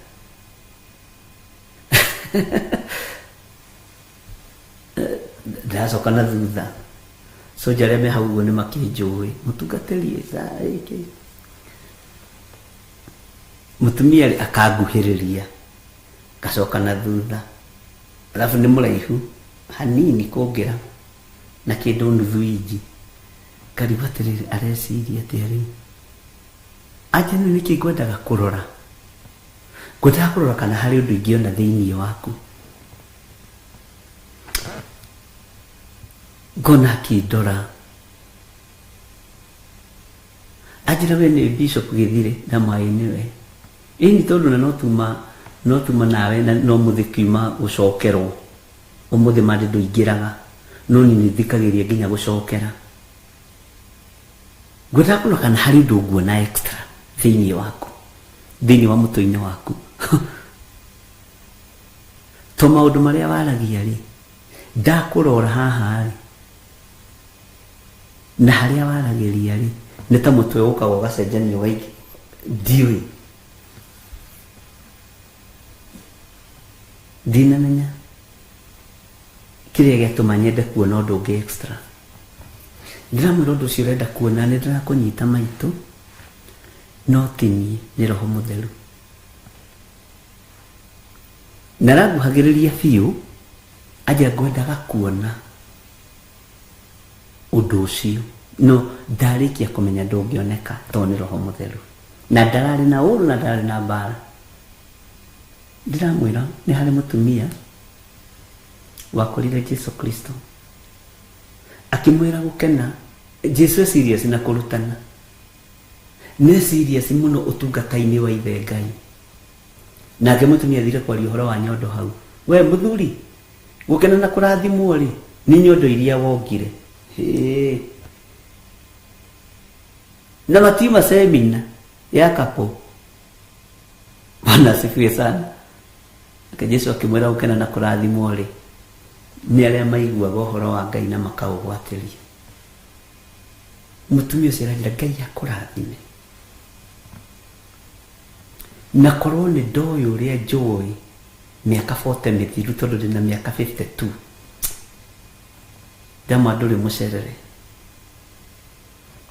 Ndĩracoka na thutha. Soja arĩa me hau ũguo nĩ makĩnjũĩ, mũtungatĩri ĩkĩ. Mũtumia rĩ akanguhĩrĩria ngacoka na thutha, alafu nĩ mũraihu hanini kũngĩra na kĩndũ nuthu inji. Ngarigwo atĩrĩrĩ, areciria atĩa rĩu? Anja rĩu nĩkĩ ngwendaga kũrora? Ngwendaga kũrora kana harĩ ũndũ ingĩona thĩinĩ waku. Ngona akĩndora anjĩra, we nĩ Bishop Gĩthirĩ na maĩ nĩwe. Ĩni tondũ na no tuma nawe na no mũthĩ kiuma gũcokerwo ũmũthĩ mandĩ ndũingĩraga no niĩ nĩthikagĩria nginya gũcokera. Ngwendaga kũrora kana harĩ ũndũ nguona extra thĩinĩ waku, thĩinĩ wa mũtwe-inĩ waku. To maũndũ marĩa waragia rĩ, ndakũrora haha rĩ na harĩa waragĩria rĩ nĩ ta mũtwe ũkaga ũgacenjanio waingĩ. Ndiũĩ, ndinamenya kĩrĩa gĩatũma nyende kuona ũndũ ũngĩ extra. Ndĩramwĩra ũndũ ũcio ũrenda kuona nĩ ndĩrakũnyita maitũ, no ti niĩ, nĩ Roho Mũtheru. Na aranguhagĩrĩria biũ anja ngwendaga kuona ũndũ ũcio, no ndarĩkia kũmenya ndũngĩoneka tondũ nĩ Roho Mũtheru. Na ndararĩ na ũru na ndararĩ na mbara. Ndĩramwĩra nĩ harĩ mũtumia wakorire Jesu Kristo akĩmwĩra gũkena. Jesu e serious na kũrutana, nĩ serious mũno ũtungata-inĩ wa ithe Ngai. Nake mũtumia athire kwaria ũhoro wa nyondo hau. We mũthuri, gũkena na kũrathimwo rĩ nĩ nyondo iria wongire. Na matiuma semina ya kapo. Bwana asifiwe sana. Nake Jesu akĩmwĩra gũkena na kũrathimwo rĩ nĩ arĩa maiguaga ũhoro wa Ngai na makaũgwatĩria. Mũtumia ũcio aranjĩra Ngai akũrathime, na korwo nĩ ndoĩ ũrĩa njũĩ mĩaka 40 mĩthiru, tondũ ndĩna mĩaka 52, ndama ndũrĩ mũcerere.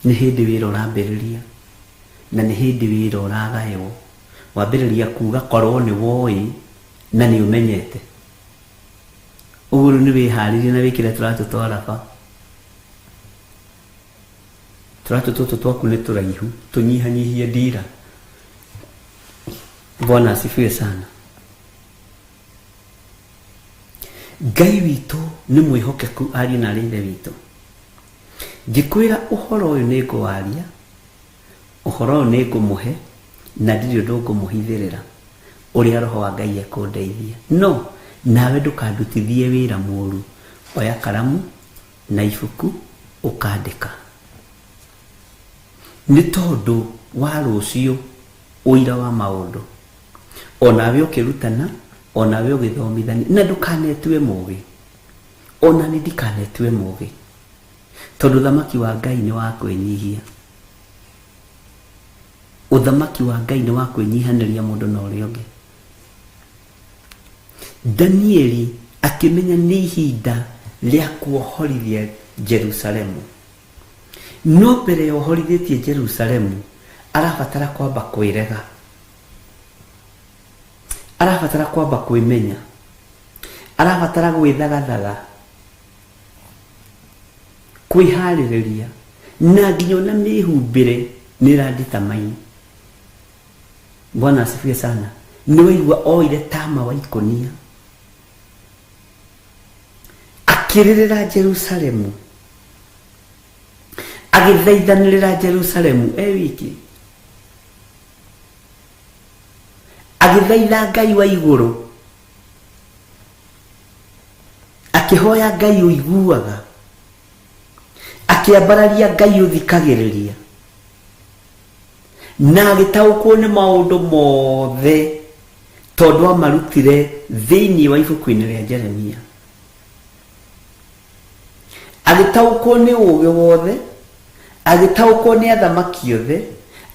Nĩ hĩndĩ wĩra ũrambĩrĩria na nĩ hĩndĩ wĩra ũragaywo. Wambĩrĩria kuga korwo nĩ woĩ na nĩ ũmenyete, ũguo rĩu nĩ wĩharĩrie na wĩkĩre tũratũ twa raba. Tũratũ tũtũ twaku nĩ tũraihu, tũnyihanyihie ndira. Bwana asifiwe sana. Ngai witũ nĩ mwĩhokeku ariũ na arĩ ithe witũ. Ngĩkwĩra ũhoro ũyũ nĩ ngũwaria, ũhoro ũyũ nĩ ngũmũhe na ndirĩ ũndũ ngũmũhithĩrĩra ũrĩa Roho wa Ngai ekũndeithia. No nawe ndũkandutithie wĩra mũũru, oya karamu na ibuku ũkandĩka, nĩ tondũ wa rũciũ ũira wa maũndũ. Onawe ũkĩrutana, onawe ũgĩthomithania, na ndũkanetue mũũgĩ, ona nĩ ndikanetue mũũgĩ, tondũ ũthamaki wa Ngai nĩ wa kwĩnyihia. Ũthamaki wa Ngai nĩ wa kwĩnyihanĩria mũndũ na ũrĩa ũngĩ. Danieli akĩmenya nĩ ihinda rĩa kuohorithia Jerusalemu, no mbere ya ohorithĩtie Jerusalemu arabatara kwamba kwĩrega. Arabatara kwamba kwĩmenya, arabatara gwĩthagathaga, kwĩharĩrĩria, na nginya ona mĩhumbĩre nĩ ĩranditamaini. Bwana asifiwe sana. Nĩ waigua oire tama wa ikũnia akĩrĩrĩra Jerusalemu, agĩthaithanĩrĩra Jerusalemu e wiki, agĩthaitha Ngai wa igũrũ, akĩhoya Ngai ũiguaga, akĩambararia Ngai ũthikagĩrĩria, na agĩtaũkwo nĩ maũndũ mothe tondũ amarutire thĩinĩ wa ibuku-inĩ rĩa Jeremia. Agĩtaũkwo nĩ ũũgĩ wothe, agĩtaũkwo nĩ athamaki othe,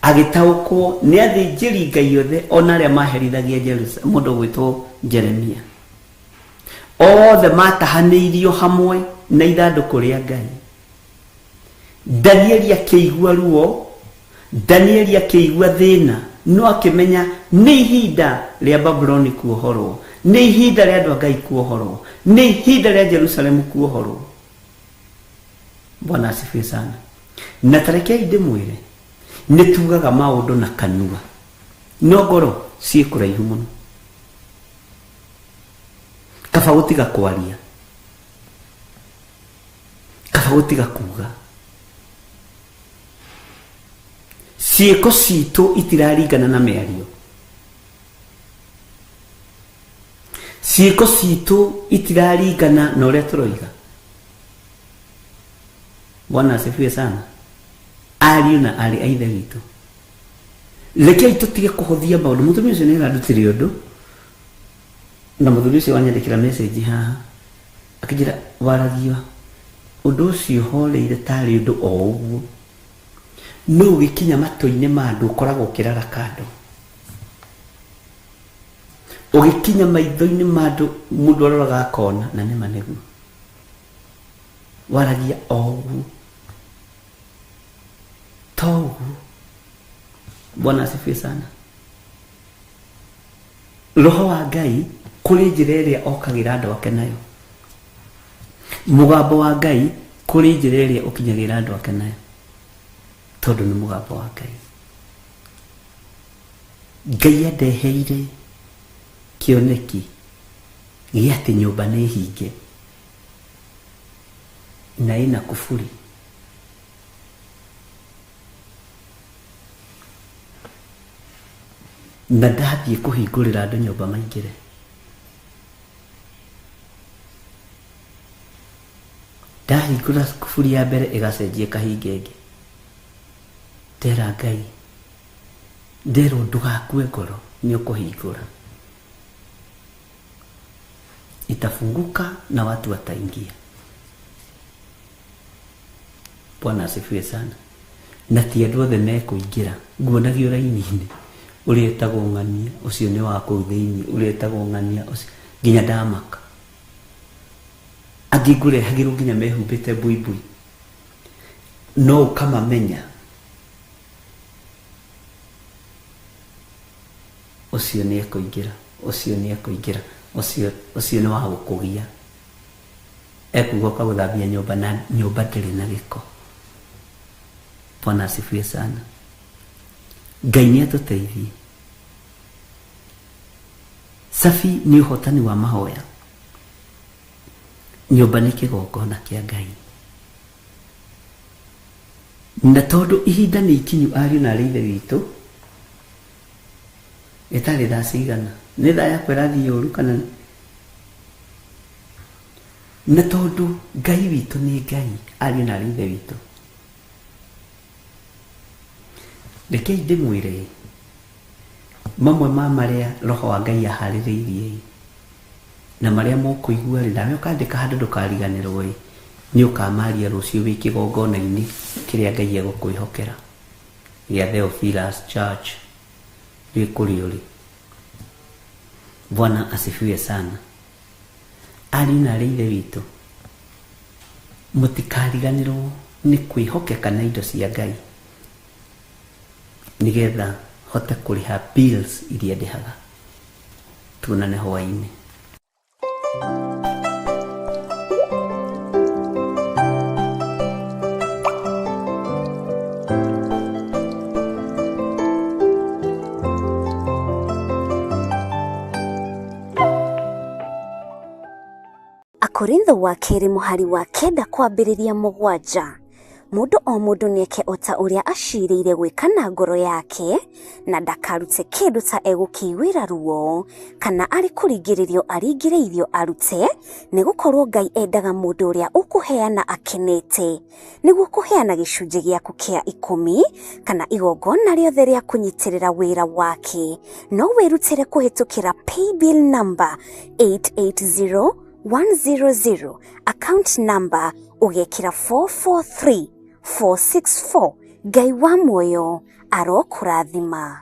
agĩtaũkwo nĩ athĩnjĩri Ngai othe, ona arĩa maherithagia Jerusalemu mũndũ ũgwĩtwo Jeremia. Othe matahanĩirio hamwe na ithandũkũ rĩa Ngai. Danieli akĩigua ruo, Danieli akĩigua thĩna, no akĩmenya nĩ ihinda rĩa Babuloni kuohorwo, nĩ ihinda rĩa andũ a Ngai kuohorwo, nĩ ihinda rĩa Jerusalemu kuohorwo. Bwana asifiwe sana. Na tarekei ndĩmwĩre, nĩ tugaga maũndũ na kanua, no ngoro ciĩ kũraihu mũno. Kaba gũtiga kwaria, kaba gũtiga kuga. Ciĩko citũ itiraringana na mĩario, ciĩko citũ itiraringana na ũrĩa tũroiga. Bwana asifiwe sana. Ariũ na aarĩ a Ithe witũ, rekei tũtige kũhũthia maũndũ. Mũtumia ũcio nĩ arandutire ũndũ, na mũthuri ũcio wanyandĩkĩra message haha akĩnjĩra waragia ũndũ ũcio horeire tarĩ ũndũ o ũguo, no ũgĩkinya matũ-inĩ ma andũ ũkoragwo ũkĩrara kando, ũgĩkinya maitho-inĩ ma andũ mũndũ aroraga akona na nĩma nĩguo waragia o ũguo to ũguo. Bwana asifiwe sana. Roho wa Ngai kũrĩ njĩra ĩrĩa okagĩra andũ ake nayo, mũgambo wa Ngai kũrĩ njĩra ĩrĩa ũkinyagĩra andũ ake nayo, tondũ nĩ mũgambo wa Ngai. Ngai andeheire kĩoneki gĩa atĩ nyũmba nĩ hinge na ĩna kuburi. Na ndathiĩ kũhingũrĩra andũ nyũmba maingĩre. Ndahingũra kuburi ya mbere ĩgacenjia ĩkahinga ĩngĩ. Ndera Ngai, nderwo ndũgakue ngoro, nĩ ũkũhingũra, itafunguka na watu wataingia. Bwana asifiwe sana. Na ti andũ othe mekũingĩra. Nguonagio raini-inĩ, ũrĩa etagwo ng'ania ũcio nĩ wa kũu thĩinĩ, ũrĩa etagwo ng'ania ũcio, nginya ndamaka. Angĩ ngũrehagĩrwo nginya mehumbĩte mbuibui, no ũkamamenya ũcio nĩ ekũingĩra, ũcio nĩ ekũingĩra, ũcio nĩ wa gũkũgia. Ekuga ũkagũthambia nyũmba na nyũmba ndĩrĩ na gĩko. Bwana asifiwe sana. Ngai nĩ atũteithie. Cabi nĩ ũhotani wa mahoya. Nyũmba nĩ kĩgongona kĩa Ngai. Na tondũ ihinda nĩ ikinyu ariũ na aarĩ Ithe witũ, ĩtarĩ thaa cigana, nĩ thaa yakwa ĩrathiĩ ũru kana? Na tondũ Ngai witũ nĩ Ngai, ariũ na aarĩ Ithe witũ, rekei ndĩmwĩre mamwe ma marĩa Roho wa Ngai aharĩrĩirie na marĩa mũkũigua rĩ, nawe ũkandĩka handũ ndũkariganĩrwo ĩ, nĩ ũkamaria rũciũ wĩ kĩgongona-inĩ kĩrĩa Ngai egũkwĩhokera gĩa Theophilus Church wĩ kũrĩa ũrĩ. Bwana asifiwe sana. Ariũ na aarĩ Ithe witũ, mũtikariganĩrwo nĩ kwĩhokeka na indo cia Ngai, nĩgetha hote kũrĩha bills iria ndĩhaga, Tuonane hwaĩ-inĩ.
Akorintho wa kerĩ mũhari wa 9 kwambĩrĩria 7. Mũndũ o mũndũ nĩeke o ta ũrĩa acirĩire gwĩka na ngoro yake, na ndakarute kĩndũ ta egũkĩiguĩra ruo, kana arĩ kũringĩrĩrio aringĩrĩirio arute, nĩgũkorwo Ngai endaga mũndũ ũrĩa ũkũheana akenete. Nĩguo kũheana gĩcunjĩ gĩaku kĩa 10 kana igongona rĩothe rĩa kũnyitĩrĩra wĩra wake, no wĩrutĩre kũhĩtũkĩra paybill number 880100, account number ũgekĩra 443464. Ngai wa muoyo arokũrathima.